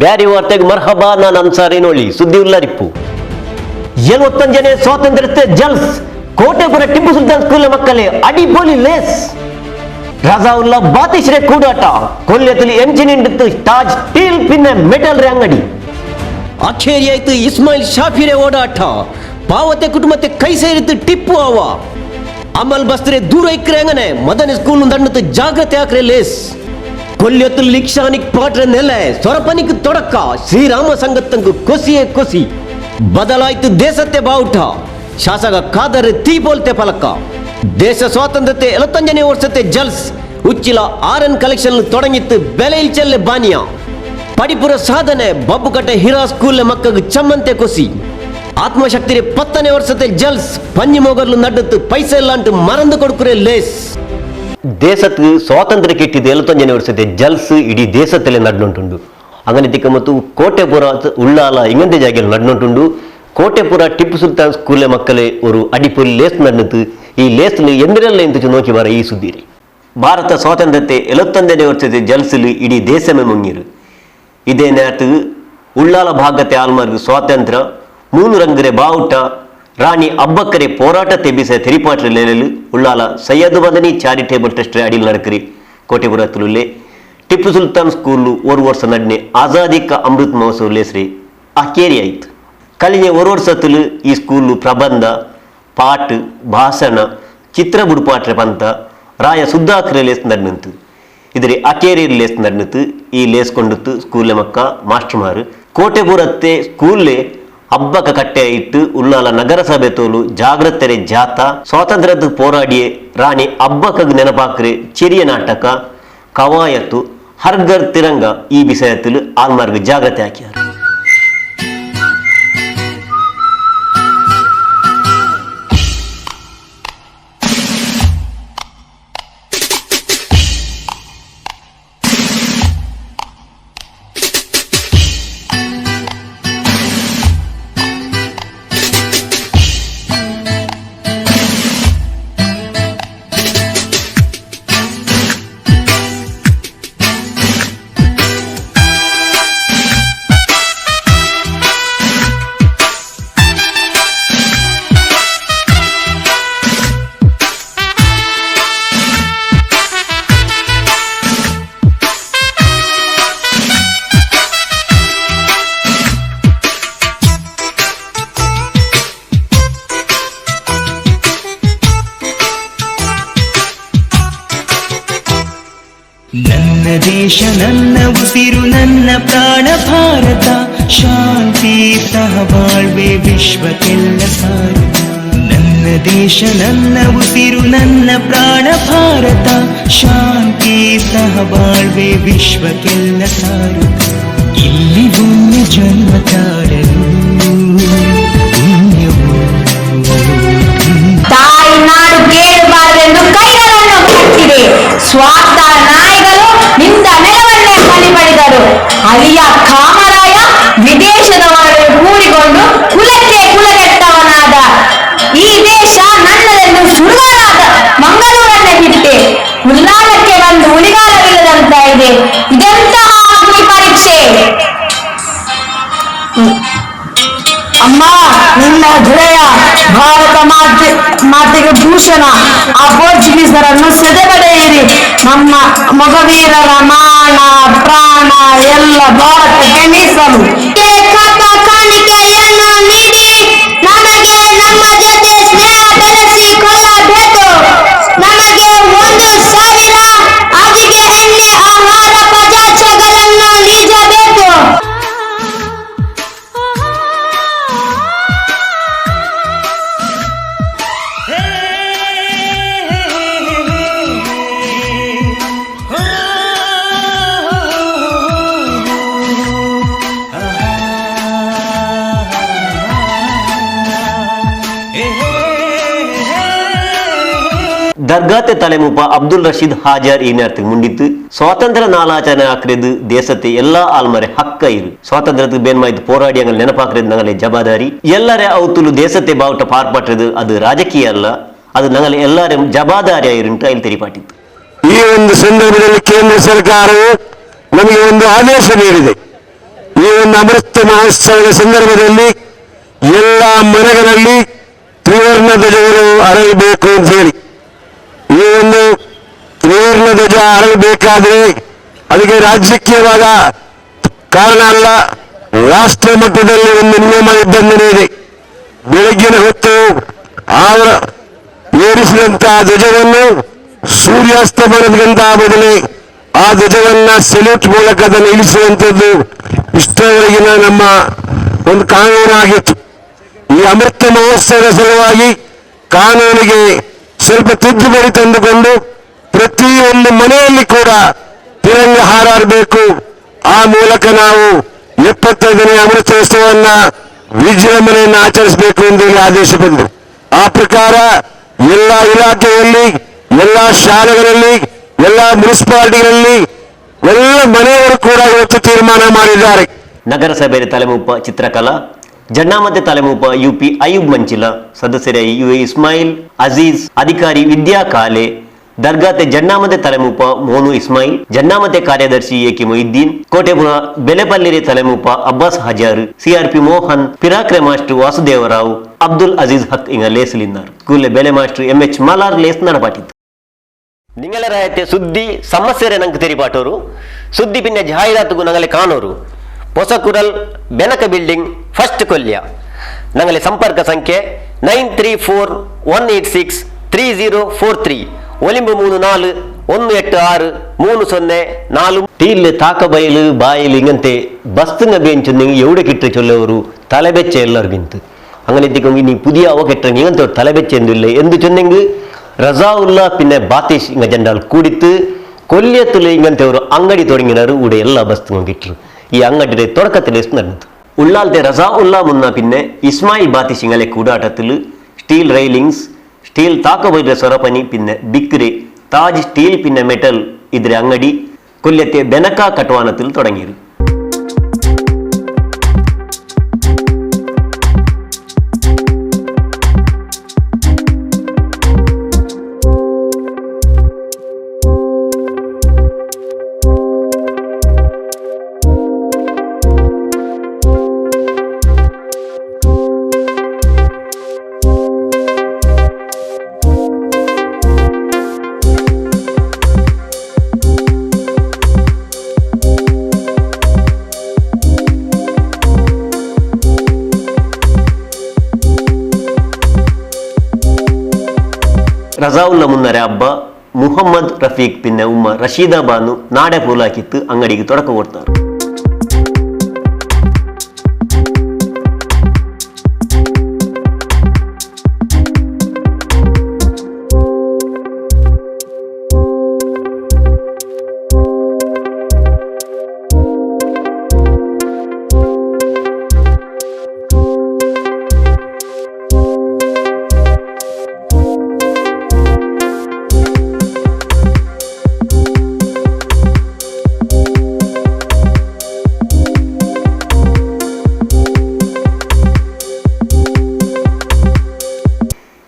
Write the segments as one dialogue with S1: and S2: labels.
S1: Beary ವಾರ್ತೆಗೆ Marhaba. ನಾನು ಅನ್ಸಾರಿ ನೋಳಿ ಸುದ್ದಿ ಉಲ್ಲರಿಪ್ಪು. 75ನೇ ಸ್ವಾತಂತ್ರ್ಯತೆ ಜಲ್ಸ್ ಕೋಟೆಪುರ ಟಿಪ್ಪು ಸುಲ್ತಾನ್ ಸ್ಕೂಲ್ ಮಕ್ಕಳೇ ಅಡಿಪೋಲಿ ಲೇಸ್. ರಜಾವುಲ್ಲಾ ಬಾತಿಶ್ರೆ ಕೂಡಾಟ ಕೊಲ್ಯತಲಿ ಎಂಜಿನ್ ಇಂಡಿತ್ತು ತಾಜ್ ಸ್ಟೀಲ್ ಪಿನ್ನ ಮೆಟಲ್ ರೇ ಅಂಗಡಿ. ಅಖೇರಿ ಆಯ್ತು ಇಸ್ಮಾಯಿಲ್ ಶಾಫಿರೆ ಓಡಾಟ ಪಾವತೆ ಕುಟುಂಬത്തെ ಕೈ ಸೇರಿತ್ತು ಟಿಪ್ಪು ಅವ ಅಮಲ್ ಬಸ್ತ್ರೆ ದೂರ ಇಕ್ರೆ ಅಂಗನೆ ಮದನ ಸ್ಕೂಲ್ ದಂಡತ್ತು ಜಾಗ್ರತೆ ಆಕ್ರೆ ಲೇಸ್. ಕೊಲ್ಯತ್ತು ಲಿಕ್ಷಾನಿಕ್ ಪಾಟ್ರೆ ನೆಲೆ ಸೊರಪನಿಕ್ ತೊಡಕ ಶ್ರೀರಾಮ ಸಂಗತ್ತಂಗು ಕೊಸಿಯೇ ಕೊಸಿ ಬದಲಾಯ್ತು ದೇಶತ್ತೆ ಬಾವುಟ ಶಾಸಕ ಖಾದರ್ ತೀಬೋಲ್ತೆ ಫಲಕ. ದೇಶ ಸ್ವಾತಂತ್ರ್ಯತೆ 75ನೇ ವರ್ಷತೆ gels Uchila R N collection ತೊಡಗಿತ್ತು ಬೆಲೆ ಇಲ್ಚಲ್ಲೆ ಬಾನಿಯಾ. ಪಡಿಪುರ ಸಾಧನೆ ಬಬ್ಬುಕಟ್ಟೆ ಹಿರಾ ಸ್ಕೂಲ್ ಮಕ್ಕಳು ಚಮ್ಮಂತೆ ಕೊಸಿ. ಆತ್ಮಶಕ್ತಿ 10ನೇ ವರ್ಷತೆ ಜಲ್ಸ್ ಪಂಜಿ ಮೊಗರ್ಲು ನಡ್ಡತ್ತು ಪೈಸೆ ಇಲ್ಲಾಂಟು ಮರಂದು ಕೊಡುಕುರೆ ಲೇಸ್. ದೇಶಕ್ಕೆ ಸ್ವಾತಂತ್ರ್ಯ ಕಿಟ್ಟಿದ್ದು 75ನೇ ವರ್ಷತೆ ಜಲ್ಸ್ ಇಡೀ ದೇಶದಲ್ಲೇ ನಡ್ನುಂಟುಂಡು. ಅಂಗನೆ ತಿಕ್ಕ ಮತ್ತು ಕೋಟೆಪುರ ಉಳ್ಳಾಲ ಇಂಗಂತೆ ಜಾಗೆಯಲ್ಲಿ ನಡ್ನುಂಟುಂಡು. ಕೋಟೆಪುರ ಟಿಪ್ಪು ಸುಲ್ತಾನ್ ಸ್ಕೂಲೆ ಮಕ್ಕಳೇ ಒಂದು ಅಡಿಪುಲ್ ಲೇಸ್ ನಡ್ನತ್ತು. ಈ ಲೇಸ್ಲು ಎಂದಿರೆಲ್ಲ ಎಂತು ನೋಕಿ ಬರ ಈ ಸುದ್ದಿರಿ. ಭಾರತ ಸ್ವಾತಂತ್ರ್ಯತೆ 71ನೇ ವರ್ಷದ ಜಲ್ಸಲು ಇಡೀ ದೇಶಮೇ ಮುಂಗಿರು. ಇದೇ ನೇರತು ಉಳ್ಳಾಲ ಭಾಗತೆ ಆಲ್ಮಾರ್ಗ ಸ್ವಾತಂತ್ರ್ಯ ಮೂನು ರಂಗರೆ ಬಾವುಟ ರಾಣಿ ಅಬ್ಬಕ್ಕರೆ ಹೋರಾಟ ತೆಬಿಸ ತೆರಿಪಾಟ್ರೆ ಲೇಲಲು ಉಳ್ಳಾಲ ಸೈಯದ್ ಮದನಿ ಚಾರಿಟೇಬಲ್ ಟ್ರಸ್ಟ್ ಅಡಿಲ್ ನಡಕರಿ ಕೋಟೆಪುರ ತುಳುಲೆ ಟಿಪ್ಪು ಸುಲ್ತಾನ್ ಸ್ಕೂಲು ಒಂದು ವರ್ಷ ನಡ್ನೆ ಆಜಾದಿ ಕಾ ಅಮೃತ್ ಮಹೋತ್ಸವ ಲೇಸ್ರಿ ಅಕೇರಿ ಆಯ್ತು. ಕಲಿಗೆ ಒಂದು ವರ್ಷ ತುಳು ಈ ಸ್ಕೂಲು ಪ್ರಬಂಧ ಪಾಟ್ ಭಾಷಣ ಚಿತ್ರ ಬುಡುಪಾಟ್ರೆ ಪಂತ ರಾಯ ಸುದ್ದಾಕ್ರೆ ಲೇಸ್ ನಡ್ನಂತು ಇದರಿ ಅಕೇರಿ ಲೇಸ್ ನಡ್ನತ್ತು. ಈ ಲೇಸ್ ಕೊಂಡಿತ್ತು ಸ್ಕೂಲೆ ಮಕ್ಕ ಮಾಸ್ಟರ್ ಮಾರು ಕೋಟೆಪುರತ್ತೆ ಸ್ಕೂಲ್ಲೇ ಹಬ್ಬಕ ಕಟ್ಟೆ ಇಟ್ಟು ಉಳ್ಳಾಲ ನಗರಸಭೆ ತೋಲು ಜಾಗೃತರೆ ಜಾತ ಸ್ವಾತಂತ್ರ್ಯದ ಹೋರಾಡಿಯೇ ರಾಣಿ ಹಬ್ಬಕ ನೆನಪಾಕ್ರೆ ಚಿರಿಯ ನಾಟಕ ಕವಾಯತು ಹರ್ಗರ್ ತಿರಂಗ ಈ ವಿಷಯത്തിൽ ಆಲ್ಮಾರ್ಗ ಜಾಗ್ರತೆ ಹಾಕ್ಯಾರ.
S2: ನನ್ನ ದೇಶ ನನ್ನ ಉಸಿರು ನನ್ನ ಪ್ರಾಣ ಭಾರತ ಶಾಂತಿ ಸಹಬಾಳ್ವೆ ವಿಶ್ವಕ್ಕೆಲ್ಲ ಸಾರುತ್ತ. ನನ್ನ ದೇಶ ನನ್ನ ಉಸಿರು ನನ್ನ ಪ್ರಾಣ ಭಾರತ ಶಾಂತಿ ಸಹಬಾಳ್ವೆ ವಿಶ್ವಕ್ಕೆಲ್ಲ ಸಾರುತ್ತ. ಇಲ್ಲಿ ಒಮ್ಮೆ ಜನ್ಮ ತಾಳಲು ಪುಣ್ಯವು.
S3: ತಾಯಿ ನಾಡು ಕೇಳಬಾರದೆಂದು ಕೈಗಳನ್ನು ಕಟ್ಟಿದೆ. ಸ್ವಾರ್ಥ ನಾಯಿಗಳು ನಿಂದ ನೆಲವನ್ನೇ ಬಲಿ ಪಡೆದರು. ಅಳಿಯ ಕಾಮರಾಯ ವಿದೇಶದವರನ್ನು ಕೂಡಿಕೊಂಡು ಕುಲಕ್ಕೆ ಕುಲಗೆಟ್ಟವನಾದ. ಈ ದೇಶ ನನ್ನದೆಂದು ಸುಡುಗಾಡಾದ ಮಂಗಳೂರನ್ನೇ ಬಿಟ್ಟೆ ಉಲ್ಲಾಳಕ್ಕೆ ಬಂದು ಉಳಿಗಾಲವಿಲ್ಲದಂತ ಇದೆ. ಇದೆಂತಹ ಅಗ್ನಿ ಪರೀಕ್ಷೆ!
S4: ಅಮ್ಮ, ನಿನ್ನ ಗೆಳೆಯ ಭಾರತ ಮಾತೆ ಮಾತೆಗೆ ಭೂಷಣ ಆ ಪೋರ್ಚುಗೀಸರನ್ನು ಸೆದೆಬಡೆಯಿರಿ. ನಮ್ಮ ಮೊಗವೀರರ ಮಾನ ಪ್ರಾಣ ಎಲ್ಲ ಭಾರತಕ್ಕೆ ಮೀಸಲು.
S3: ಕಾಣಿಕೆಯನ್ನು ನೀಡಿ ನಮಗೆ ನಮ್ಮ ಜೊತೆ ಸ್ನೇಹ ಬೆಳೆಸಿಕೊಳ್ಳಬೇಕು. ನಮಗೆ 1000 ಅಡಿಗೆ ಎಣ್ಣೆ ಆಹಾರ ಪದಾರ್ಥಗಳನ್ನು ನೀಡಬೇಕು.
S1: ದರ್ಗಾತೆ ತಲೆಮುಪ ಅಬ್ದುಲ್ ರಶೀದ್ ಹಾಜಾರ್ ಈ ನೇರத்துக்கு ಮುಂಡಿತ್ತು. ಸ್ವಾತಂತ್ರ್ಯ ನಾಲಾಚರಣೆ ಆಕ್ರೆದು ದೇಶത്തെ ಎಲ್ಲಾ ಆಲ್ಮರೆ ಹಕ್ಕ ಇರು. ಸ್ವಾತಂತ್ರ್ಯದ ಬೇನ್ಮಾಯ್ತು ಹೋರಾಡಿ ಅಂಗಲ್ ನೆನಪಾಕ್ರೆದು ನಂಗಲೆ ಜವಾಬ್ದಾರಿ. ಎಲ್ಲರೇ ಅವತುಲು ದೇಶത്തെ ಬಾವುಟ ಪಾರ್ಪಟ್ರದು ಅದು ರಾಜಕೀಯ ಅಲ್ಲ, ಅದು ನಂಗಲೆ ಎಲ್ಲರೇ ಜವಾಬ್ದಾರಿ ಆಯಿರುಂಟು ಅಲ್ಲಿ ತೆರಿಪಾಟಿತ್ತು.
S5: ಈ ಒಂದು ಸಂದರ್ಭದಲ್ಲಿ ಕೇಂದ್ರ ಸರ್ಕಾರವು ನಮಗೆ ಒಂದು ಆದೇಶ ನೀಡಿದೆ. ಒಂದು ಅಮೃತ ಮಹೋತ್ಸವದ ಸಂದರ್ಭದಲ್ಲಿ ಎಲ್ಲ ಮನೆಗಳಲ್ಲಿ ತ್ರಿವರ್ಣ ಧ್ವಜಗಳು ಅರಳಬೇಕು ಅಂತ ಹೇಳಿ, ಈ ಒಂದು ತ್ರಿವರ್ಣ ಧ್ವಜ ಅರಳಬೇಕಾದ್ರೆ ಅದಕ್ಕೆ ರಾಜಕೀಯವಾದ ಕಾರಣ ಅಲ್ಲ, ರಾಷ್ಟ್ರ ಮಟ್ಟದಲ್ಲಿ ಒಂದು ನಿಯಮ ನಿಬಂಧನೆ ಇದೆ. ಬೆಳಗ್ಗಿನ ಹೊತ್ತು ಆವರ ಏರಿಸಿದಂತಹ ಧ್ವಜವನ್ನು ಸೂರ್ಯಾಸ್ತಮನದ ಬದಲಿ ಆ ಧ್ವಜವನ್ನ ಸೆಲ್ಯೂಟ್ ಮೂಲಕ ಅದನ್ನು ಇಳಿಸುವಂಥದ್ದು ಇಷ್ಟರವರೆಗಿನ ನಮ್ಮ ಒಂದು ಕಾನೂನಾಗಿತ್ತು. ಈ ಅಮೃತ ಮಹೋತ್ಸವದ ಸಲುವಾಗಿ ಕಾನೂನಿಗೆ ಸ್ವಲ್ಪ ತಿದ್ದುಪಡಿ ತಂದುಕೊಂಡು ಪ್ರತಿಯೊಂದು ಮನೆಯಲ್ಲಿ ಕೂಡ ತಿರಂಗ ಹಾರಾಡಬೇಕು. ಆ ಮೂಲಕ ನಾವು 75ನೇ ಅಮೃತೋತ್ಸವವನ್ನು ವಿಜೃಂಭಣೆಯನ್ನು ಆಚರಿಸಬೇಕು ಎಂದು ಹೇಳಿ ಆದೇಶ ಬಂದರು. ಆ ಪ್ರಕಾರ ಎಲ್ಲ ಇಲಾಖೆಯಲ್ಲಿ, ಎಲ್ಲ ಶಾಲೆಗಳಲ್ಲಿ, ಎಲ್ಲ ಮುನ್ಸಿಪಾಲಿಟಿಗಳಲ್ಲಿ, ಎಲ್ಲ ಮನೆಯವರು ಕೂಡ ಇವತ್ತು ತೀರ್ಮಾನ ಮಾಡಿದ್ದಾರೆ.
S1: ನಗರಸಭೆಯ ತಲೆಮೂಪ ಚಿತ್ರಕಲಾ ಜನ್ನಾಮತೆ ತಲೆಮೂಪ ಯುಪಿ ಅಯೂಬ್ ಮಂಚಿಲ, ಸದಸ್ಯರ ಯು ಎ ಇಸ್ಮಾಯಿಲ್ ಅಜೀಜ್, ಅಧಿಕಾರಿ ವಿದ್ಯಾ ಕಾಲೆ, ದರ್ಗಾತೆ ಜನ್ನಾಮತೆ ತಲೆಮೂಪ ಮೋನು ಇಸ್ಮಾಯಿಲ್, ಜನ್ನಾಮತೆ ಕಾರ್ಯದರ್ಶಿ ಎ ಕೆ ಮೊಯಿದ್ದೀನ್, ಕೋಟೆಪುರ ಬೆಲೆಪಲ್ಲಿರೆ ತಲೆಮೂಪ ಅಬ್ಬಾಸ್ ಹಜಾರ್, ಸಿಆರ್ಪಿ ಮೋಹನ್, ಪಿರಾಕ್ರೆ ಮಾಸ್ಟರ್ ವಾಸುದೇವರಾವ್, ಅಬ್ದುಲ್ ಅಜೀಜ್ ಹಕ್ ಇಂಗ ಲೇಸಲಿన్నారు. ಕೂಲೆ ಬೆಲೆ master M H Malar lace ನಡಪಾಟಿತ್ತು. ನಿಂಗಲ ರಾಯತೆ ಸುದ್ದಿ ಸಮಸ್ಯೆರೆ ನಂಗೆ ತೆರಿಪಾಟೋರು, ಸುದ್ದಿ ಪಿನ್ನೆ ಜಾಹೀರಾತುಗು ನಂಗಲೆ ಕಾಣೋರು. ಹೊಸಕುರಲ್ ಬೆನಕ ಬಿಲ್ಡಿಂಗ್ ಫಸ್ಟ್ ಕೊಲ್ಯ. ನಂಗಲೆ ಸಂಪರ್ಕ ಸಂಖ್ಯೆ 934186 3043 934 186 304. ಟೀಲ್ ತಾಕಬೈಲು ಬಾಯಿಲು ಇಂಗಂತೆ ಬಸ್ತುಂಗ ಬೆಂಚು ನಿಂಗೆ ಎವಡೆ ಕಿಟ್ಟು ಚೊಲ್ಲವರು ತಲೆಬೆಚ್ಚ ಎಲ್ಲರಿಗಿಂತ അങ്ങനെ നീ പുതിയ അവ കെട്ടിറങ്ങി ഇങ്ങനത്തെ തലവെച്ച എന്തില്ല എന്ത് ചൊന്നെങ്കിൽ റസാവുള്ള പിന്നെ ബാത്തിഷ് ഇങ്ങ ജണ്ടാൾ കൂടിത്ത് കൊല്യത്തിൽ ഇങ്ങനത്തെ ഒരു അങ്ങടി തുടങ്ങിനാറ് ഇവിടെ എല്ലാ ബസ്തും കിട്ടും. ഈ അങ്ങടിയുടെ തുടക്കത്തിൽ നടന്നത് ഉള്ളാലത്തെ റസാ ഉള്ള മുന്ന പിന്നെ ഇസ്മായിൽ ബാത്തിഷ് ഇങ്ങനെ കൂടാട്ടത്തിൽ steel railings, steel താക്കബൈര സൊറപ്പനി പിന്നെ ബിക്രി താജ് സ്റ്റീൽ പിന്നെ മെറ്റൽ ഇതിരെ അങ്ങടി കൊല്ലത്തെ ബെനക്ക കട്ടുവാനത്തിൽ തുടങ്ങിയത്. റസാവുള്ള മുന്നര അബ്ബ മുഹമ്മദ് റഫീഖ് പിന്നെ ഉമ്മ റഷീദ ബാനു നാടെ പൂലാക്കിത്ത് അങ്ങടിക്ക് തുടക്കം കൊടുത്താർ.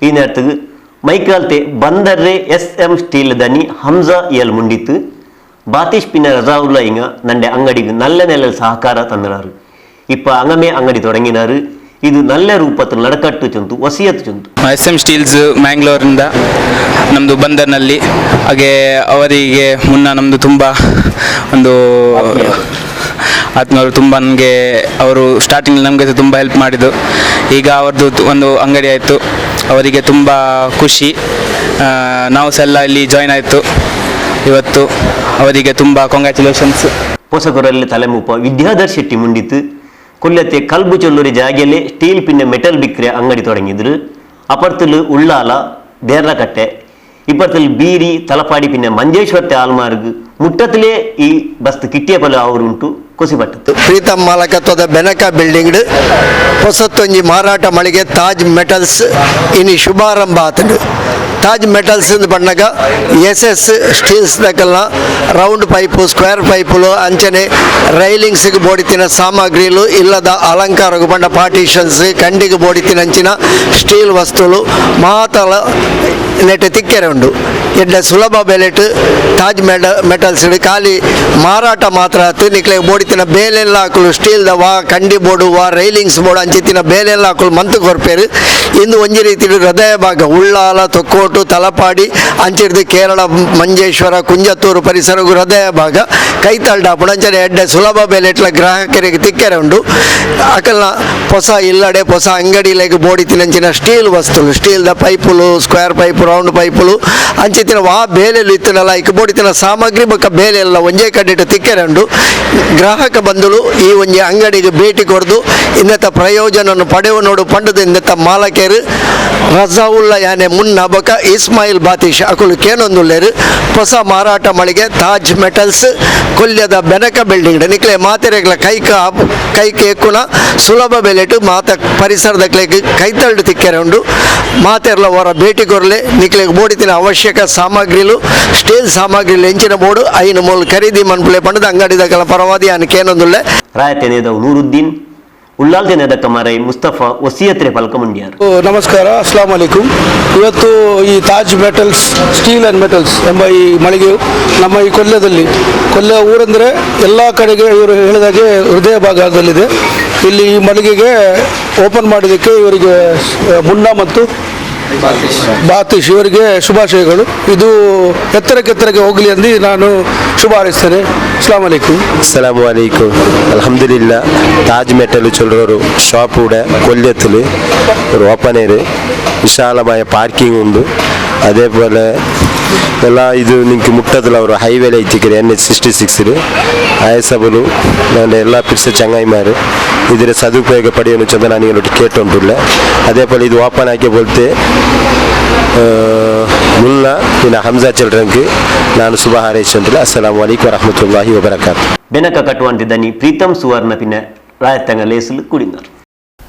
S1: ഈ നേരത്തേക്ക് മൈക്കാലത്തെ ബന്ദർറെ S M steel ദനി ഹംസ ഇയൽ മുണ്ടിത്ത് ബാത്തിഷ് പിന്നെ റസാവുള്ള ഇങ്ങ നന്റെ അങ്ങടിക്ക് നല്ല നിലയിൽ സഹകാര തന്നിടാറ്. ഇപ്പം അങ്ങമേ അങ്ങടി തുടങ്ങിനാറ്. ഇത് നല്ല ರೂಪത്തിൽ ನಡಕಟ್ಟು ಚೊಂತು ವಸಿಯತ್ತು ಚೊಂತು.
S6: S M steels ಮ್ಯಾಂಗ್ಳೂರಿಂದ ನಮ್ಮದು ಬಂದರ್ನಲ್ಲಿ, ಹಾಗೆ ಅವರಿಗೆ ಮುನ್ನ ನಮ್ಮದು ತುಂಬ ಒಂದು ಆತ್ಮವರು ತುಂಬ ನನಗೆ ಅವರು ಸ್ಟಾರ್ಟಿಂಗ್ ನಮಗೆ ತುಂಬ ಹೆಲ್ಪ್ ಮಾಡಿದ್ದು. ಈಗ ಅವ್ರದ್ದು ಒಂದು ಅಂಗಡಿ ಆಯಿತು, ಅವರಿಗೆ ತುಂಬ ಖುಷಿ. ನಾವು ಸಹ ಎಲ್ಲ ಇಲ್ಲಿ ಜಾಯ್ನ್ ಆಯಿತು ಇವತ್ತು, ಅವರಿಗೆ ತುಂಬ ಕಾಂಗ್ರ್ಯಾಚುಲೇಷನ್ಸ್.
S1: ಪೋಷಕರಲ್ಲಿ ತಲೆಮೂಪ ವಿದ್ಯಾಧರ್ ಶೆಟ್ಟಿ ಮುಂಡಿತ್ತು ಕೊಲ್ಲತ್ತೆ ಕಲ್ಬು ಚೊಲ್ಲೂರಿ ಜಾಗೆಲೆ ಸ್ಟೀಲ್ ಪಿನ್ನೆ ಮೆಟಲ್ ಬಿಕ್ರೆ ಅಂಗಡಿ ತೊಡಗಿದ್ರು. ಅಪರ್ತಲು ಉಳ್ಳಾಲ ದೇರ್ಲಕಟ್ಟೆ, ಇಪ್ಪತ್ತಲ್ಲಿ ಬೀರಿ ತಲಪಾಡಿ ಪಿನ್ನೆ ಮಂಜೇಶ್ವರತೆ ಆಲ್ಮಾರ್ಗ್ ಮುಟ್ಟತ್ತಲೇ ಈ ಬಸ್ತು ಕಿಟ್ಟಿಯ ಪಲ ಅವರುಂಟು ಕೊಸಿಪಟ್ಟಿತ್ತು.
S7: ಪ್ರೀತಮ್ ಮಾಲಕತ್ವದ ಬೆನಕ ಬಿಲ್ಡಿಂಗ್ ಹೊಸತ್ತೊಂಜಿ ಮಾರಾಟ ಮಳಿಗೆ ತಾಜ್ ಮೆಟಲ್ಸ್ ಇನಿ ಶುಭಾರಂಭ ಆತಂಡು. ತಾಜ್ ಮೆಟಲ್ಸ್ ಬಣ್ಣಗ S S steels ದಕಲ್ನ round pipe, square ಪೈಪುಲು ಅಂಚನೆ ರೈಲಿಂಗ್ಸ್ಗೆ ಬೋಡಿತಿನ ಸಾಮಗ್ರಿಲು ಇಲ್ಲದ ಅಲಂಕಾರಗು ಬಂಡ ಪಾರ್ಟಿಷನ್ಸ್ ಕಂಡಿಗೆ ಬೋಡಿತಿನ ಅಂಚಿನ ಸ್ಟೀಲ್ ವಸ್ತುಲು ಮಾತಲ Net ತಿಕ್ಕೆರೆ ಉಂಡು. ಎಡ್ಡೆ ಸುಲಭ ಬೆಲೆಟ್ ತಾಜ್ ಮೆಟಲ್ಸ್ ಖಾಲಿ ಮಾರಾಟ ಮಾತ್ರ ಆತು. ನಿಕ್ಲೆ ಬೋಡಿತಿನ ಬೇಲೆಲ್ಲ ಹಾಕಲು ಸ್ಟೀಲ್ದ ವಾ ಕಂಡಿ ಬೋರ್ಡು ವಾ ರೈಲಿಂಗ್ಸ್ ಬೋರ್ಡು ಅಂಚಿತ್ತಿನ ಬೇಲೆಲ್ಲ ಹಾಕಲು ಮಂತು ಕೊರ್ಪೇರು. ಇಂದು ಒಂಜಿ ರೀತಿ ಹೃದಯ ಭಾಗ ಉಳ್ಳಾಲ ತೊಕ್ಕೋಟು ತಲಪಾಡಿ ಅಂಚಿರ್ದು ಕೇರಳ ಮಂಜೇಶ್ವರ ಕುಂಜತ್ತೂರು ಪರಿಸರಗು ಹೃದಯ ಭಾಗ ಕೈತಲ್ಡಾಪುಣ ಅಂಚನೆ ಎಡ್ಡೆ ಸುಲಭ ಬೆಲೆಟ್ಲ ಗ್ರಾಹಕರಿಗೆ ತಿಕ್ಕೆರೆ ಉಂಡು. ಅಕಲ್ನ ಹೊಸ ಇಲ್ಲಡೆ ಹೊಸ ಅಂಗಡಿಲೆಗ್ ಬೋಡಿತಿನಂಚಿನ ಸ್ಟೀಲ್ ವಸ್ತುಲು ಸ್ಟೀಲ್ದ ಪೈಪುಲು square pipe round ಪೈಪುಲು ಅಂಚಿತ್ತಿನ ವಾ ಬೇಲೆಲು ಇತ್ತಿನಲ್ಲ ಇಕ್ ಬೋಡಿತಿನ ಸಾಮಗ್ರಿ ಬೊಕ್ಕ ಬೇಲೆ ಎಲ್ಲ ಒಂಜೇ ಕಡೆಟ್ ತಿಕ್ಕೆರೆ ಉಂಡು. ಗ್ರಾಹಕ ಬಂಧುಲು ಈ ಒಂಜಿ ಅಂಗಡಿಗೆ ಭೇಟಿ ಕೊರ್ದು ಇನ್ನತ ಪ್ರಯೋಜನವನ್ನು ಪಡೆವು ನೋಡು ಪಂಡದು ಇನ್ನತ ಮಾಲಕೇರು ರಜಾವುಲ್ಲ ಯಾನೆ ಮುನ್ನ ಬೊಕ ಇಸ್ಮಾಯಿಲ್ ಬಾತೀಶ್ ಅಕುಲು ಕೇನೊಂದುಲ್ಲೇರು. ಹೊಸ ಮಾರಾಟ ಮಳಿಗೆ ತಾಜ್ ಮೆಟಲ್ಸ್ ಕೊಲ್ಯದ ಬೆನಕ ಬಿಲ್ಡಿಂಗ್ ನಿಕ್ಲೆ ಮಾತೆರೆಗ್ಲ ಕೈ ಕೇಕುನ ಸುಲಭ ಬೆಲೆಟು ಮಾತ ಪರಿಸರದ ಕೈತಳ್ಳು ತಿಕ್ಕೆರೆ ಉಂಡು. ಮಾತೆರ್ಲ ಹೊರ ಭೇಟಿ ಕೊರ್ಲೆ ನಿಕ್ಲೆಗ್ ಬೋಡಿತಿನ ಅವಶ್ಯಕ ಸಾಮಗ್ರಿಲು ಸ್ಟೀಲ್ ಸಾಮಗ್ರಿಲು ಎಂಚಿನ ಬೋರ್ಡು ಐನು ಮೂಲ ಖರೀದಿ ಮನ್ಪುಲೆ ಪಂಡದ ಅಂಗಡಿದ ಪರವಾದಿ ಯಾನ್ ಕೇನೊಂದುಲ್ಲೆ.
S1: ರಾಯತೆ ನೇದವು ನೂರುದ್ದೀನ್ ಉಳ್ಳಾಲ್ತೆ ನೇದ ಕಮಾರೈ ಮುಸ್ತಫಾ ವಸಿಯತ್ರೆ ಪಲ್ಕ ಮುಂಡ್ಯಾರ್.
S8: ನಮಸ್ಕಾರ, ಅಸ್ಲಾಂ ಅಲೈಕುಂ. ಇವತ್ತು ಈ Taj metals steel and metals ಎಂಬ ಈ ಮಳಿಗೆಯು ನಮ್ಮ ಈ ಕೊಲ್ಯದಲ್ಲಿ, ಕೊಲ್ಯ ಊರೆಂದರೆ ಎಲ್ಲ ಕಡೆಗೆ ಇವರು ಹೇಳಿದಾಗೆ ಹೃದಯ ಭಾಗದಲ್ಲಿದೆ. ಇಲ್ಲಿ ಈ ಮಳಿಗೆಗೆ ಓಪನ್ ಮಾಡಿದ್ದಕ್ಕೆ ಇವರಿಗೆ ಮುನ್ನಾ ಮತ್ತು ಬಾತೀಶ್ ಇವರಿಗೆ ಶುಭಾಶಯಗಳು. ಇದು ಎತ್ತರಕ್ಕೆತ್ತರಕ್ಕೆ ಹೋಗಲಿ ಎಂದು ನಾನು ಶುಭ ಹಾರೈಸ್ತೇನೆ. ಅಸ್ಲಾಂ ಅಲೈಕುಂ.
S5: അസ്സലാമു അലൈക്കും. അൽഹംദുലില്ല, താജ് മെറ്റൽ ചൊല്ലൊരു ഷോപ്പ് ഇവിടെ കൊല്ലത്തിൽ ഒരു ഓപ്പൺ എയർ വിശാലമായ പാർക്കിംഗ് ഉണ്ട്. അതേപോലെ ಎಲ್ಲ ಇದು ನಿಂಗೆ ಮುಟ್ಟದಲ್ಲ ಅವರು ಹೈವೇಲೆ ಐತಿಕ್ರಿ NH 66 ಆಯಸಬಲು ನಾನು ಎಲ್ಲ ಪಿರ್ಸ ಚಂಗಾಯಿಮಾರು ಇದರ ಸದುಪಯೋಗ ಪಡೆಯಲು ಚಂದ ನಾನು ಟಿಕೆಟ್ ಉಂಟುಳ್ಳೆ. അതേപോലെ ಇದು ಓಪನ್ ಆಗಿ ಬೋಲ್ತೆ ಮುನ್ನ ಇನ್ನು ಹಮ್ಜಾ ಚಿಲ್ಡ್ರನ್ಗೆ ನಾನು ಶುಭ ಹಾರೈಸಿಲ್ಲ. ಅಸ್ಸಲಾಮು ಅಲೈಕುಂ ವರಹಮತುಲ್ಲಾಹಿ ವಬರಕಾತು.
S1: ಬೆನಕ ಕಟ್ಟುವಂತಿದ್ದಾನೆ ಪ್ರೀತಂ ಸುವರ್ಣ ಪಿನ್ನ ರಾಯತ್ತಂಗ ಲೇಸಲು ಕುಡಿನಾರ್.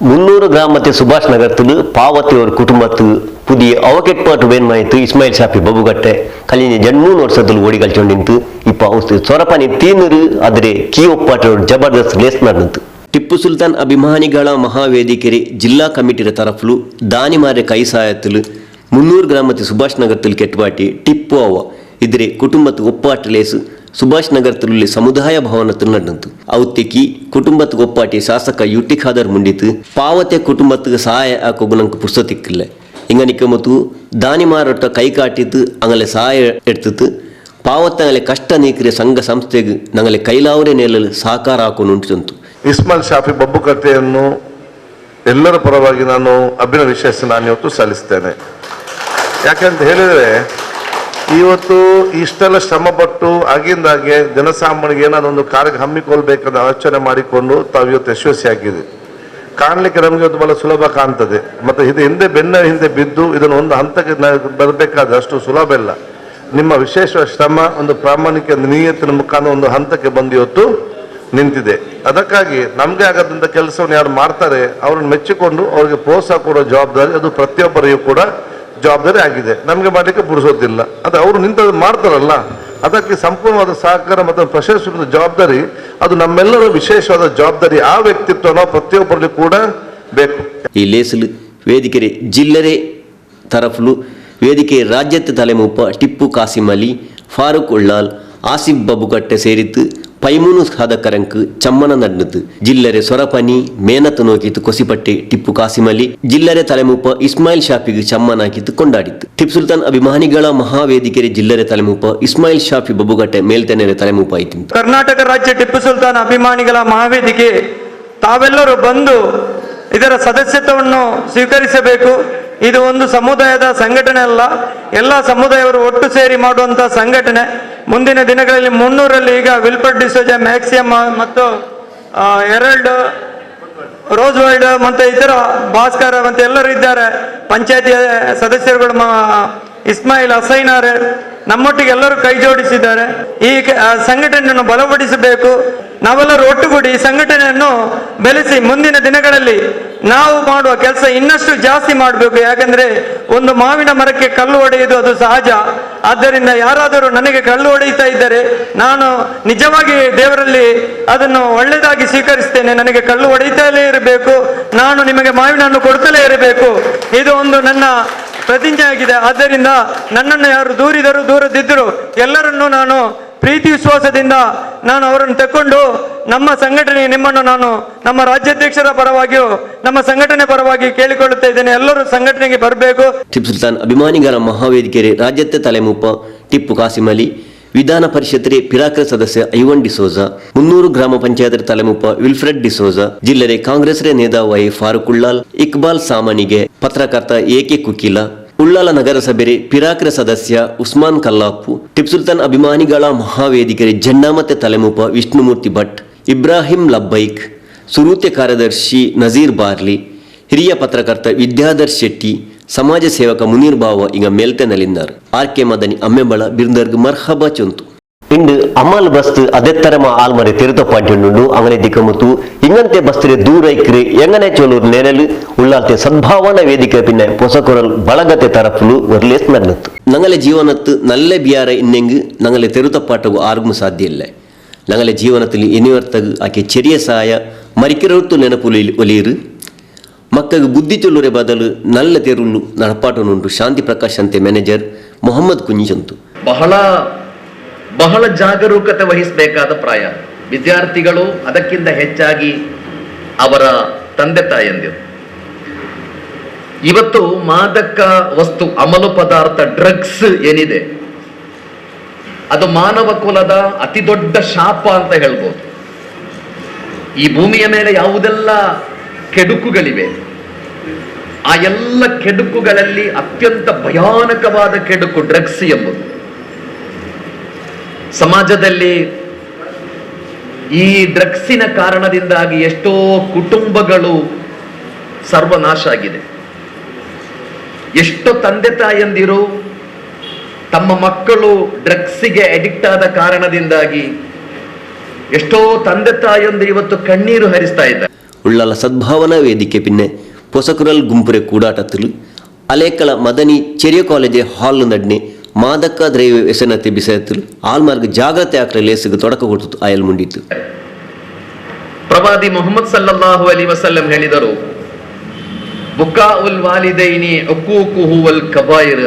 S1: 300 ಗ್ರಾಮത്തെ ಸುಭಾಷ್ ನಗರത്തിൽ ಪಾವತಿಯವರ ಕುಟುಂಬತ್ತು ಪುದಿಯ ಅವಕೆಟ್ಪಾಟು ಬೇನ್ಮಾಯಿತು ಇಸ್ಮಾಯಿಲ್ ಶಾಫಿ ಬಬುಗಟ್ಟೆ ಕಲಿನ ಜನ್ಮೂನು ವರ್ಷದಲ್ಲಿ ಓಡಿ ಕಲ್ಚೊಂಡಿಂತು ಇಪ್ಪ ಔಸ್ತು ಸೊರಪನಿ ತೀನರು ಆದರೆ ಕೀ ಒಪ್ಪಾಟು ಜಬರ್ದಸ್ತ್ ಲೇಸ್ ನಡ್ನಂತು. ಟಿಪ್ಪು ಸುಲ್ತಾನ್ ಅಭಿಮಾನಿಗಳ ಮಹಾವೇದಿಕೆರೆ ಜಿಲ್ಲಾ ಕಮಿಟಿರ ತರಫ್ಲು ದಾನಿಮಾರೆ ಕೈ ಸಾಯತ್ತಲು 300 ಗ್ರಾಮത്തെ ಸುಭಾಷ್ ನಗರത്തിൽ ಕೆಟ್ಟುಪಾಟಿ ಟಿಪ್ಪು ಅವ ಇದ್ರೆ ಕುಟುಂಬತ್ತು ಒಪ್ಪಾಟ ಲೇಸು ಸುಭಾಷ್ ನಗರದಲ್ಲಿ ಸಮುದಾಯ ಭವನത്തിൽ ನಡೆದಂತು. ಔತ್ತಿಕ್ಕಿ ಕುಟುಂಬಕ್ಕೆ ಒಪ್ಪಾಟಿ ಶಾಸಕ ಯುಟಿ ಖಾದರ್ ಮುಂಡಿತು ಪಾವತೆ ಕುಟುಂಬಕ್ಕೆ ಸಹಾಯ ಹಾಕೋಗು ನಂಗೆ ಪುಸ್ತಕಿಲ್ಲ ಹಿಂಗ ಮತ್ತು ದಾನಿ ಮಾರಾಟ ಕೈ ಕಾಟಿತ್ತು ಅಂಗಲೆ ಸಹಾಯ ಎಡ್ತಿತ್ತು ಪಾವತ್ತಂಗಲೆ ಕಷ್ಟ ನೀಕ್ರೆ ಸಂಘ ಸಂಸ್ಥೆಗೆ ನಂಗಲೆ ಕೈಲಾವರೆ ನೆಲಲು ಸಹಕಾರ ಹಾಕೊಂಡು ಉಂಟು.
S9: ಇಸ್ಮಾಯಿಲ್ ಶಾಫಿ ಬಬ್ಬುಕಟ್ಟೆಯನ್ನು ಎಲ್ಲರ ಪರವಾಗಿ ನಾನು ಅಭಿನವಿಶೇಷ ನಾನು ಇವತ್ತು ಸಲ್ಲಿಸ್ತೇನೆ. ಯಾಕಂತ ಹೇಳಿದರೆ ಇವತ್ತು ಇಷ್ಟೆಲ್ಲ ಶ್ರಮಪಟ್ಟು ಆಗಿಂದಾಗೆ ಜನಸಾಮಾನ್ಯರಿಗೆ ಏನಾದರೂ ಒಂದು ಕಾರ್ಯ ಹಮ್ಮಿಕೊಳ್ಬೇಕಂತ ಆಲೋಚನೆ ಮಾಡಿಕೊಂಡು ತಾವು ಇವತ್ತು ಯಶಸ್ವಿಯಾಗಿದೆ. ಕಾಣಲಿಕ್ಕೆ ನಮಗೆ ಅದು ಬಹಳ ಸುಲಭ ಕಾಣ್ತದೆ, ಮತ್ತು ಇದು ಹಿಂದೆ ಬೆನ್ನ ಹಿಂದೆ ಬಿದ್ದು ಇದನ್ನು ಒಂದು ಹಂತಕ್ಕೆ ಬರಬೇಕಾದ ಅಷ್ಟು ಸುಲಭ ಇಲ್ಲ. ನಿಮ್ಮ ವಿಶೇಷ ಶ್ರಮ, ಒಂದು ಪ್ರಾಮಾಣಿಕ ನಿಯತ್ತಿನ ಮುಖಾಂತರ ಒಂದು ಹಂತಕ್ಕೆ ಬಂದು ಇವತ್ತು ನಿಂತಿದೆ. ಅದಕ್ಕಾಗಿ ನಮಗೆ ಆಗದಂಥ ಕೆಲಸವನ್ನು ಯಾರು ಮಾಡ್ತಾರೆ ಅವ್ರನ್ನ ಮೆಚ್ಚಿಕೊಂಡು ಅವರಿಗೆ ಪ್ರೋತ್ಸಾಹ ಕೊಡೋ ಜವಾಬ್ದಾರಿ ಅದು ಪ್ರತಿಯೊಬ್ಬರಿಗೂ ಕೂಡ ಜವಾಬ್ದಾರಿ ಆಗಿದೆ. ನಮಗೆ ಮಾಡಲಿಕ್ಕೆ ಪುರುಸೋದಿಲ್ಲ, ಅದು ಅವರು ನಿಂತದ್ದು ಮಾಡ್ತಾರಲ್ಲ, ಅದಕ್ಕೆ ಸಂಪೂರ್ಣವಾದ ಸಹಕಾರ ಮತ್ತು ಪ್ರಶಸ್ತಿ ಜವಾಬ್ದಾರಿ ಅದು ನಮ್ಮೆಲ್ಲರ ವಿಶೇಷವಾದ ಜವಾಬ್ದಾರಿ. ಆ ವ್ಯಕ್ತಿತ್ವ ನಾವು ಪ್ರತಿಯೊಬ್ಬರಲ್ಲಿ ಕೂಡ ಬೇಕು.
S1: ಈ ಲೇಸಲು ವೇದಿಕೆ ಜಿಲ್ಲರೆ ತರಫ್ಲು ವೇದಿಕೆ ರಾಜ್ಯದ ತಲೆಮೂಪ ಟಿಪ್ಪು ಕಾಸಿಂ ಅಲಿ, ಫಾರೂಕ್ ಉಳ್ಳಾಲ್, ಆಸಿಫ್ ಬಬುಕಟ್ಟೆ ಸೇರಿತ್ತು ಪೈಮೂನು ಸಾಧಕರಂಕ್ ಚಮ್ಮನ ನಡ್ನತು. ಜಿಲ್ಲರೆ ಸೊರಪನಿ ಮೇನತ್ ನೋಕಿತು ಕೊಸಿಪಟ್ಟೆ ಟಿಪ್ಪು ಕಾಸಿಂ ಅಲಿ ಜಿಲ್ಲರೆ ತಲೆಮೂಪ ಇಸ್ಮಾಯಿಲ್ ಶಾಫಿಗೆ ಚಮ್ಮನ ಹಾಕಿತ್ತು ಕೊಂಡಾಡಿತ್ತು. ಟಿಪ್ಪು ಸುಲ್ತಾನ್ ಅಭಿಮಾನಿಗಳ ಮಹಾವೇದಿಕೆರೆ ಜಿಲ್ಲರೆ ತಲೆಮೂಪ ಇಸ್ಮಾಯಿಲ್ ಶಾಫಿ ಬಬುಗಟ್ಟೆ ಮೇಲ್ತೆನೆರೆ ತಲೆಮೂಪ ಆಯ್ತು.
S10: ಕರ್ನಾಟಕ ರಾಜ್ಯ ಟಿಪ್ಪು ಸುಲ್ತಾನ್ ಅಭಿಮಾನಿಗಳ ಮಹಾವೇದಿಕೆ ತಾವೆಲ್ಲರೂ ಬಂದು ಇದರ ಸದಸ್ಯತ್ವವನ್ನು ಸ್ವೀಕರಿಸಬೇಕು. ಇದು ಒಂದು ಸಮುದಾಯದ ಸಂಘಟನೆ ಅಲ್ಲ, ಎಲ್ಲ ಸಮುದಾಯವರು ಒಟ್ಟು ಸೇರಿ ಮಾಡುವಂತಹ ಸಂಘಟನೆ. ಮುಂದಿನ ದಿನಗಳಲ್ಲಿ 300ರಲ್ಲಿ ಈಗ ವಿಲ್ಫರ್ಡ್ ಡಿಸೋಜಾ, ಮ್ಯಾಕ್ಸಿಯಮ್ ಮತ್ತು Herald, rose world ಮತ್ತು ಇತರ ಭಾಸ್ಕರ್ ಮತ್ತು ಎಲ್ಲರೂ ಇದ್ದಾರೆ. ಪಂಚಾಯತಿಯ ಸದಸ್ಯರುಗಳು ಇಸ್ಮಾಯಿಲ್ ಹಸೈನಾರೆ ನಮ್ಮೊಟ್ಟಿಗೆ ಎಲ್ಲರೂ ಕೈ ಜೋಡಿಸಿದ್ದಾರೆ. ಈ ಸಂಘಟನೆಯನ್ನು ಬಲಪಡಿಸಬೇಕು. ನಾವೆಲ್ಲರೂ ಒಟ್ಟುಗೂಡಿ ಈ ಸಂಘಟನೆಯನ್ನು ಬೆಳೆಸಿ ಮುಂದಿನ ದಿನಗಳಲ್ಲಿ ನಾವು ಮಾಡುವ ಕೆಲಸ ಇನ್ನಷ್ಟು ಜಾಸ್ತಿ ಮಾಡಬೇಕು. ಯಾಕಂದ್ರೆ ಒಂದು ಮಾವಿನ ಮರಕ್ಕೆ ಕಲ್ಲು ಹೊಡೆಯುವುದು ಅದು ಸಹಜ. ಆದ್ದರಿಂದ ಯಾರಾದರೂ ನನಗೆ ಕಲ್ಲು ಹೊಡೆಯುತ್ತಾ ಇದ್ದರೆ ನಾನು ನಿಜವಾಗಿ ದೇವರಲ್ಲಿ ಅದನ್ನು ಒಳ್ಳೆಯದಾಗಿ ಸ್ವೀಕರಿಸ್ತೇನೆ. ನನಗೆ ಕಲ್ಲು ಹೊಡೆಯುತ್ತಲೇ ಇರಬೇಕು, ನಾನು ನಿಮಗೆ ಮಾವಿನ ಹಣ್ಣು ಕೊಡ್ತಲೇ ಇರಬೇಕು. ಇದು ಒಂದು ನನ್ನ ಪ್ರತಿಜ್ಞೆ ಆಗಿದೆ. ಆದ್ದರಿಂದ ನನ್ನನ್ನು ಯಾರು ದೂರಿದರು ದೂರದಿದ್ದರು ಎಲ್ಲರನ್ನೂ ನಾನು ಪ್ರೀತಿ ವಿಶ್ವಾಸದಿಂದ ನಾನು ಅವರನ್ನು ತಕ್ಕೊಂಡು ನಮ್ಮ ಸಂಘಟನೆ ನಿಮ್ಮನ್ನು ನಾನು ನಮ್ಮ ರಾಜ್ಯಾಧ್ಯಕ್ಷರ ಪರವಾಗಿಯೂ ನಮ್ಮ ಸಂಘಟನೆ ಪರವಾಗಿ ಕೇಳಿಕೊಳ್ಳುತ್ತಾ ಇದ್ದೇನೆ, ಎಲ್ಲರೂ ಸಂಘಟನೆಗೆ ಬರಬೇಕು.
S1: ಟಿಪ್ಪು ಸುಲ್ತಾನ್ ಅಭಿಮಾನಿಗಳ ಮಹಾವೇದಿಕೆರೆ ರಾಜ್ಯത്തെ ತಲೆಮೂಪ ಟಿಪ್ಪು ಕಾಸಿಮಲಿ, ವಿಧಾನ ಪರಿಷತ್ರೆ ಪಿರಾಕ್ರ ಸದಸ್ಯ ಐವನ್ ಡಿಸೋಜಾ, 300 ಗ್ರಾಮ ಪಂಚಾಯತ್ ತಲೆಮೂಪ ವಿಲ್ಫ್ರೆಡ್ ಡಿಸೋಜಾ, ಜಿಲ್ಲೆರೆ ಕಾಂಗ್ರೆಸ್ರೆ ನೇತಾವಾಯಿ ಫಾರೂಕ್ ಉಳ್ಳಾಲ್, ಇಕ್ಬಾಲ್ ಸಾಮಾನಿಗೆ, ಪತ್ರಕರ್ತ ಎ ಕೆ ಕುಕಿಲ, ಉಳ್ಳಾಲ ನಗರಸಭೆ ಪಿರಾಕ್ರ ಸದಸ್ಯ ಉಸ್ಮಾನ್ ಕಲ್ಲಾಪು, ಟಿಪ್ಪು ಸುಲ್ತಾನ್ ಅಭಿಮಾನಿಗಳ ಮಹಾವೇದಿಕೆರೆ ಜನ್ನಾಮತೆ ತಲೆಮೂಪ ವಿಷ್ಣುಮೂರ್ತಿ ಭಟ್, ಇಬ್ರಾಹಿಂ ಲಬ್ಬೈಕ್, ಸುರೂತೆ ಕಾರ್ಯದರ್ಶಿ ನಜೀರ್ ಬಾರ್ಲಿ, ಹಿರಿಯ ಪತ್ರಕರ್ತ ವಿದ್ಯಾಧರ್ ಶೆಟ್ಟಿ, ಸಮಾಜ ಸೇವಕ ಮುನೀರ್ ಬಾವ ಈಗ ಮೇಲ್ತೆನಲಿಂದಾರ್. ಆರ್ ಕೆ ಮದನಿ ಅಮ್ಮೆಬಳ ಬಿರ್ದರ್ಗ್ ಮರ್ಹಬಾ ಚೊಂತು. ಇಂದು ಅಮಲ್ ಬಸ್ತು ಅದೆತ್ತರಮ ಆಲ್ಮರೆ ತೆರುತಪಾಂಟಿಂಡು ಅಂಗನೆ ದಿಕ್ಕಮುತ್ತು ಇಂಗಂತೆ ಬಸ್ತಿರೆ ದೂರ ಇಕ್ರೆ ಎಂಗನೆ ಚೋಲೂರು ನೆರಳು ಉಳ್ಳಾಲ್ತೆ ಸದ್ಭಾವನಾ ವೇದಿಕೆ ಪಿನ್ನೆ ಪೊಸಕೊರಲ್ ಬಳಗತೆ ತರಫುಲು ಒರ್ಲೇಸ್ ನಗ್ನತ್ತು. ನಂಗಲೆ ಜೀವನತ್ತು ನಲ್ಲೆ ಬಿಯಾರ ಇನ್ನೆಂಗು ನಂಗಲೆ ತೆರುತಪಾಟಗು ಆರ್ಗು ಸಾಧ್ಯ ಇಲ್ಲ. ನಂಗಲೆ ಜೀವನದಲ್ಲಿ ಎನಿವರ್ತಗು ಆಕೆ ಚೆರಿಯ ಸಹಾಯ ಮರಿಕಿರೊತ್ತು ನೆನಪುಲಿ ಒಲಿಯರು ಮಕ್ಕಗೆ ಬುದ್ಧಿ ಚೊಲ್ಲುರೆ ಬದಲು ನಲ್ಲ ತೆರುಳು ನಡಪಾಟನುಂಟು. ಶಾಂತಿ ಪ್ರಕಾಶ್ ಅಂತೆ ಮ್ಯಾನೇಜರ್ ಮೊಹಮ್ಮದ್ ಕುಂಜಂತು.
S11: ಬಹಳ ಬಹಳ ಜಾಗರೂಕತೆ ವಹಿಸಬೇಕಾದ ಪ್ರಾಯ ವಿದ್ಯಾರ್ಥಿಗಳು, ಅದಕ್ಕಿಂತ ಹೆಚ್ಚಾಗಿ ಅವರ ತಂದೆ ತಾಯಂದಿರು. ಇವತ್ತು ಮಾದಕ ವಸ್ತು, ಅಮಲು ಪದಾರ್ಥ, ಡ್ರಗ್ಸ್ ಏನಿದೆ ಅದು ಮಾನವ ಕುಲದ ಅತಿ ದೊಡ್ಡ ಶಾಪ ಅಂತ ಹೇಳ್ಬೋದು. ಈ ಭೂಮಿಯ ಮೇಲೆ ಯಾವುದೆಲ್ಲ ಕೆಡುಕುಗಳಿವೆ ಆ ಎಲ್ಲ ಕೆಡುಕುಗಳಲ್ಲಿ ಅತ್ಯಂತ ಭಯಾನಕವಾದ ಕೆಡುಕು ಡ್ರಗ್ಸ್ ಎಂಬುದು. ಸಮಾಜದಲ್ಲಿ ಈ ಡ್ರಗ್ಸಿನ ಕಾರಣದಿಂದಾಗಿ ಎಷ್ಟೋ ಕುಟುಂಬಗಳು ಸರ್ವನಾಶ ಆಗಿದೆ. ಎಷ್ಟೋ ತಂದೆ ತಾಯಂದಿರು ತಮ್ಮ ಮಕ್ಕಳು ಡ್ರಗ್ಸಿಗೆ ಅಡಿಕ್ಟ್ ಆದ ಕಾರಣದಿಂದಾಗಿ ಎಷ್ಟೋ ತಂದೆ ತಾಯಂದಿರು ಇವತ್ತು ಕಣ್ಣೀರು ಹರಿಸ್ತಾ ಇದ್ದಾರೆ.
S1: ಉಳ್ಳಾಲ ಸದ್ಭಾವನಾ ವೇದಿಕೆ ಪಿನ್ನೆ ಪೊಸಕುರಲ್ ಗುಂಪುರೆ ಕೂಡಾಟತ್ತಲು ಅಲೇಕಳ ಮದನಿ ಚೆರಿಯ ಕಾಲೇಜೆ ಹಾಲ್ ನಡ್ನೆ ಮಾದಕ ದ್ರವ್ಯ ವ್ಯಸನತೆ ಬಿಸೆತ್ತಲು ಆಲ್ಮಾರ್ಗ ಜಾಗ್ರತೆ ಆಕ್ರ ಲೇಸಿಗೆ ತೊಡಕ ಕೊಡ್ತು ಆಯಲ್ ಮುಂಡಿತು.
S11: ಪ್ರವಾದಿ ಮೊಹಮ್ಮದ್ ಸಲ್ಲಲ್ಲಾಹು ಅಲೈಹಿ ವಸಲ್ಲಂ ಹೇಳಿದರು, ಬುಕಾ ಉಲ್ ವಾಲಿದೈನಿ ಉಕೂಕುಹು ವಲ್ ಕಬಾಯಿರ್.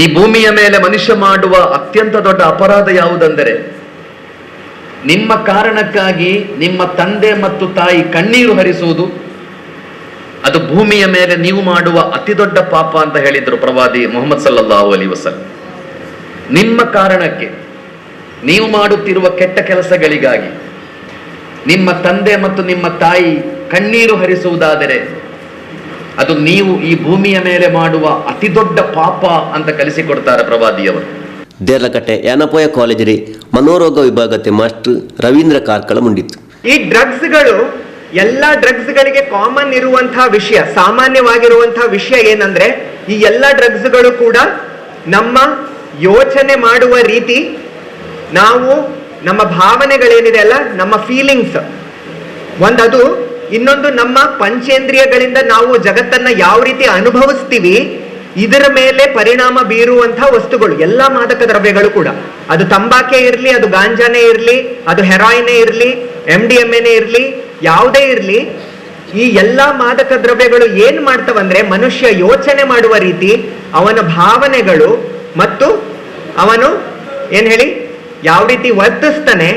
S11: ಈ ಭೂಮಿಯ ಮೇಲೆ ಮನುಷ್ಯ ಮಾಡುವ ಅತ್ಯಂತ ದೊಡ್ಡ ಅಪರಾಧ ಯಾವುದಂದರೆ ನಿಮ್ಮ ಕಾರಣಕ್ಕಾಗಿ ನಿಮ್ಮ ತಂದೆ ಮತ್ತು ತಾಯಿ ಕಣ್ಣೀರು ಹರಿಸುವುದು, ಅದು ಭೂಮಿಯ ಮೇಲೆ ನೀವು ಮಾಡುವ ಅತಿ ದೊಡ್ಡ ಪಾಪ ಅಂತ ಹೇಳಿದರು ಪ್ರವಾದಿ ಮೊಹಮ್ಮದ್ ಸಲ್ಲಲ್ಲಾಹು ಅಲೈಹಿ ವಸಲ್ಲಂ. ನಿಮ್ಮ ಕಾರಣಕ್ಕೆ, ನೀವು ಮಾಡುತ್ತಿರುವ ಕೆಟ್ಟ ಕೆಲಸಗಳಿಗಾಗಿ ನಿಮ್ಮ ತಂದೆ ಮತ್ತು ನಿಮ್ಮ ತಾಯಿ ಕಣ್ಣೀರು ಹರಿಸುವುದಾದರೆ ಅದು ನೀವು ಈ ಭೂಮಿಯ ಮೇಲೆ ಮಾಡುವ ಅತಿ ದೊಡ್ಡ ಪಾಪ ಅಂತ ಕಲಿಸಿಕೊಡ್ತಾರೆ ಪ್ರವಾದಿಯವರು.
S1: ದೇರ್ಲಕಟ್ಟೆ ಯಾನಪೋಯ ಕಾಲೇಜರಿ ಮನೋರೋಗ ವಿಭಾಗത്തെ ಮಾಸ್ಟರ್ ರವೀಂದ್ರ ಕಾರ್ಕಳ ಮುಂಡಿತ್ತು.
S12: ಈ ಡ್ರಗ್ಸ್ಗಳು, ಎಲ್ಲ ಡ್ರಗ್ಸ್ಗಳಿಗೆ ಕಾಮನ್ ಇರುವಂತಹ ವಿಷಯ, ಸಾಮಾನ್ಯವಾಗಿರುವಂತಹ ವಿಷಯ ಏನಂದ್ರೆ ಈ ಎಲ್ಲ ಡ್ರಗ್ಸ್ಗಳು ಕೂಡ ನಮ್ಮ ಯೋಚನೆ ಮಾಡುವ ರೀತಿ, ನಾವು ನಮ್ಮ ಭಾವನೆಗಳೇನಿದೆ ಅಲ್ಲ, ನಮ್ಮ ಫೀಲಿಂಗ್ಸ್ ಒಂದದು, ಇನ್ನೊಂದು ನಮ್ಮ ಪಂಚೇಂದ್ರಿಯಗಳಿಂದ ನಾವು ಜಗತ್ತನ್ನ ಯಾವ ರೀತಿ ಅನುಭವಿಸ್ತೀವಿ ಇದರ ಮೇಲೆ ಪರಿಣಾಮ ಬೀರುವಂತಹ ವಸ್ತುಗಳು ಎಲ್ಲ ಮಾದಕ ದ್ರವ್ಯಗಳು ಕೂಡ. ಅದು ತಂಬಾಕೆ ಇರಲಿ, ಅದು ಗಾಂಜಾನೇ ಇರಲಿ, ಅದು ಹೆರಾಯಿನೇ ಇರಲಿ, MDMA ಇರಲಿ, ಯಾವುದೇ ಇರಲಿ, ಈ ಎಲ್ಲ ಮಾದಕ ದ್ರವ್ಯಗಳು ಏನ್ ಮಾಡ್ತವಂದ್ರೆ ಮನುಷ್ಯ ಯೋಚನೆ ಮಾಡುವ ರೀತಿ, ಅವನ ಭಾವನೆಗಳು ಮತ್ತು ಅವನು ಏನ್ ಹೇಳಿ ಯಾವ ರೀತಿ ವರ್ತಿಸ್ತಾನೆ,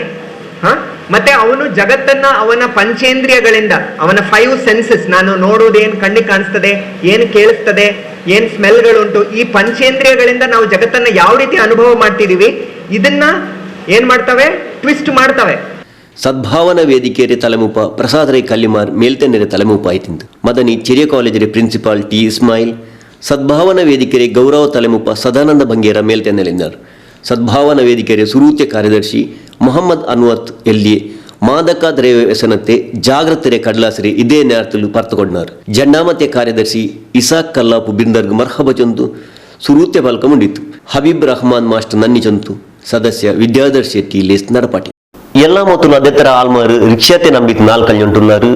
S12: ಮತ್ತೆ ಅವನು ಜಗತ್ತನ್ನ ಅವನ ಪಂಚೇಂದ್ರಿಯಗಳಿಂದ, ಅವನ 5 ಸೆನ್ಸಸ್, ನಾನು ನೋಡುವುದೇನ್ ಕಣ್ಣಿಗೆ ಕಾಣಿಸ್ತದೆ, ಏನ್ ಕೇಳಿಸ್ತದೆ, ಏನ್ ಸ್ಮೆಲ್ಗಳುಂಟು, ಈ ಪಂಚೇಂದ್ರಿಯಗಳಿಂದ ನಾವು ಜಗತ್ತನ್ನ ಯಾವ ರೀತಿ ಅನುಭವ ಮಾಡ್ತಿದೀವಿ ಇದನ್ನ ಏನ್ ಮಾಡ್ತವೆ, ಟ್ವಿಸ್ಟ್ ಮಾಡ್ತವೆ.
S1: ಸದ್ಭಾವನಾ ವೇದಿಕೆಯರೆ ತಲೆಮೂಪ ಪ್ರಸಾದ್ ರೈ ಕಲ್ಲಿಮಾರ್ ಮೇಲ್ತೆನ್ನೆರೆ ತಲೆಮೂಪ ಆಯ್ತಿಂದು ಮದನಿ ಚೆರಿಯ ಕಾಲೇಜರೆ ಪ್ರಿನ್ಸಿಪಾಲ್ ಟಿ ಇಸ್ಮಾಯಿಲ್, ಸದ್ಭಾವನಾ ವೇದಿಕೆರೆ ಗೌರವ ತಲೆಮೂಪ ಸದಾನಂದ ಬಂಗೇರ ಮೇಲ್ತೆನ್ನೆಲಿಂದರು. ಸದ್ಭಾವನಾ ವೇದಿಕೆರೆ ಸುರೂತ್ಯ ಕಾರ್ಯದರ್ಶಿ ಮೊಹಮ್ಮದ್ ಅನ್ವತ್ ಎಲ್ಲಿ ಮಾದಕ ದ್ರವ್ಯ ವ್ಯಸನತೆ ಜಾಗೃತರೆ ಕಡ್ಲಾಸರೆ ಇದೇ ನ್ಯಾರ್ತಲು ಪರ್ತುಕೊಂಡಾರು. ಜಂಡಾಮತೆ ಕಾರ್ಯದರ್ಶಿ ಇಸಾಕ್ ಕಲ್ಲಾಪು ಬಿಂದರ್ಗ್ ಮರ್ಹಬ ಚಂತು ಸುರೂತ್ಯ ಫಲಕ ಮುಂಡಿತ್ತು. ಹಬೀಬ್ ರಹಮಾನ್ ಮಾಸ್ಟರ್ ನನ್ನಿ ಚಂತು ಸದಸ್ಯ ವಿದ್ಯಾಧರ್ ಶೆಟ್ಟಿ ಲೇಸ್ ನಡಪಾಟಿ. ಎಲ್ಲ ಮತ್ತು ಅದೇ ಆಲ್ಮಾರು ರಿಕ್ಷಾತೆ ನಂಬಿತ್ತು ನಾಲ್ಕಲ್ಯುಂಟುన్నారు.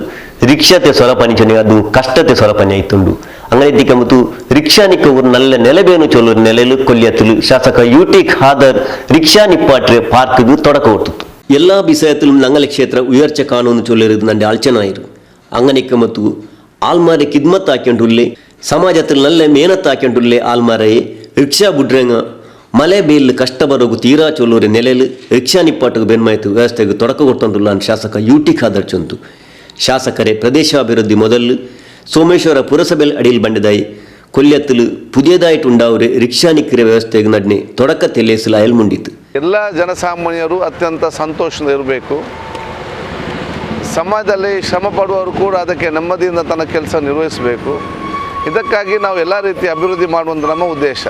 S1: ರಿಕ್ಷಾತೆ ಸೊರಪನಿ ಚೊನೆ ಅದು ಕಷ್ಟತೆ ಸೊರಪನಿ ಆಯ್ತುಂಡು. ಅಂಗನೆ ಮತ್ತು ರಿಕ್ಷಾ ನಿಕ್ಕವರು ನಲ್ಲ ನೆಲೆಬೇನು ಚೊಲ್ಲೂರು ನೆಲೆಲು ಕೊಲ್ಯತ್ತಲು ಶಾಸಕ ಯುಟಿ ಖಾದರ್ ರಿಕ್ಷಾ ನಿಪ್ಪಾಟ್ರೆ ಪಾರ್ಕ್ಗೂ ತೊಡಕ ಹೊಟ್ಟಿತ್ತು. ಎಲ್ಲ ವಿಷಯത്തിലും ನಂಗಲ ಕ್ಷೇತ್ರ ಉಯರ್ಚ ಕಾನೂನು ಚೊಲ್ಲಿರುದು ನಂಡೆ ಆಲ್ಚನಾಯಿರು. ಅಂಗನಿಕ್ಕ ಮತ್ತು ಆಲ್ಮಾರೆ ಕಿದ್ಮತ್ ಹಾಕ್ಯಂಡುಲ್ಲೆ ಸಮಾಜത്തിൽ ನಲ್ಲೆ ಮೇನತ್ ಹಾಕೊಂಡುಲ್ಲೆ ಆಲ್ಮಾರೈ ರಿಕ್ಷಾ ಬುಡ್ರಂಗ ಮಲೆ ಬೇಲ್ ಕಷ್ಟ ಬರೋಗು ತೀರಾ ಚೊಲ್ಲೂರಿ ನೆಲೆಲು ರಿಕ್ಷಾ ನಿಪ್ಪಾಟು ಬೆನ್ಮಾಯ್ತು ವ್ಯವಸ್ಥೆಗೆ ತೊಡಕ ಕೊಡ್ತಂದುಲ್ಲ ಶಾಸಕ ಯುಟಿ ಖಾದರ್ ಚೊಂತು. ಶಾಸಕರೇ ಪ್ರದೇಶಾಭಿವೃದ್ಧಿ ಮೊದಲು ಸೋಮೇಶ್ವರ ಪುರಸಭೆ ಅಡಿയിൽ ಬಂಡಿದಾಯಿ ಕೊಲ್ಯತ್ತಲು ಪುದಿಯದಾಯಿಟುಂಡಾವ್ರೆ ರಿಕ್ಷಾ ನಿಕ್ಕಿರ ವ್ಯವಸ್ಥೆಗೆ ನಡ್ನೆ ತೊಡಕ ತೆಲೇಸಲು ಅಯಲ್ ಮುಂಡಿತು.
S9: ಎಲ್ಲ ಜನಸಾಮಾನ್ಯರು ಅತ್ಯಂತ ಸಂತೋಷದಿಂದ ಇರಬೇಕು. ಸಮಾಜದಲ್ಲಿ ಶ್ರಮ ಪಡುವವರು ಕೂಡ ಅದಕ್ಕೆ ನೆಮ್ಮದಿಯಿಂದ ತನ್ನ ಕೆಲಸ ನಿರ್ವಹಿಸಬೇಕು. ಇದಕ್ಕಾಗಿ ನಾವು ಎಲ್ಲ ರೀತಿಯ ಅಭಿವೃದ್ಧಿ ಮಾಡುವಂಥ ನಮ್ಮ ಉದ್ದೇಶ.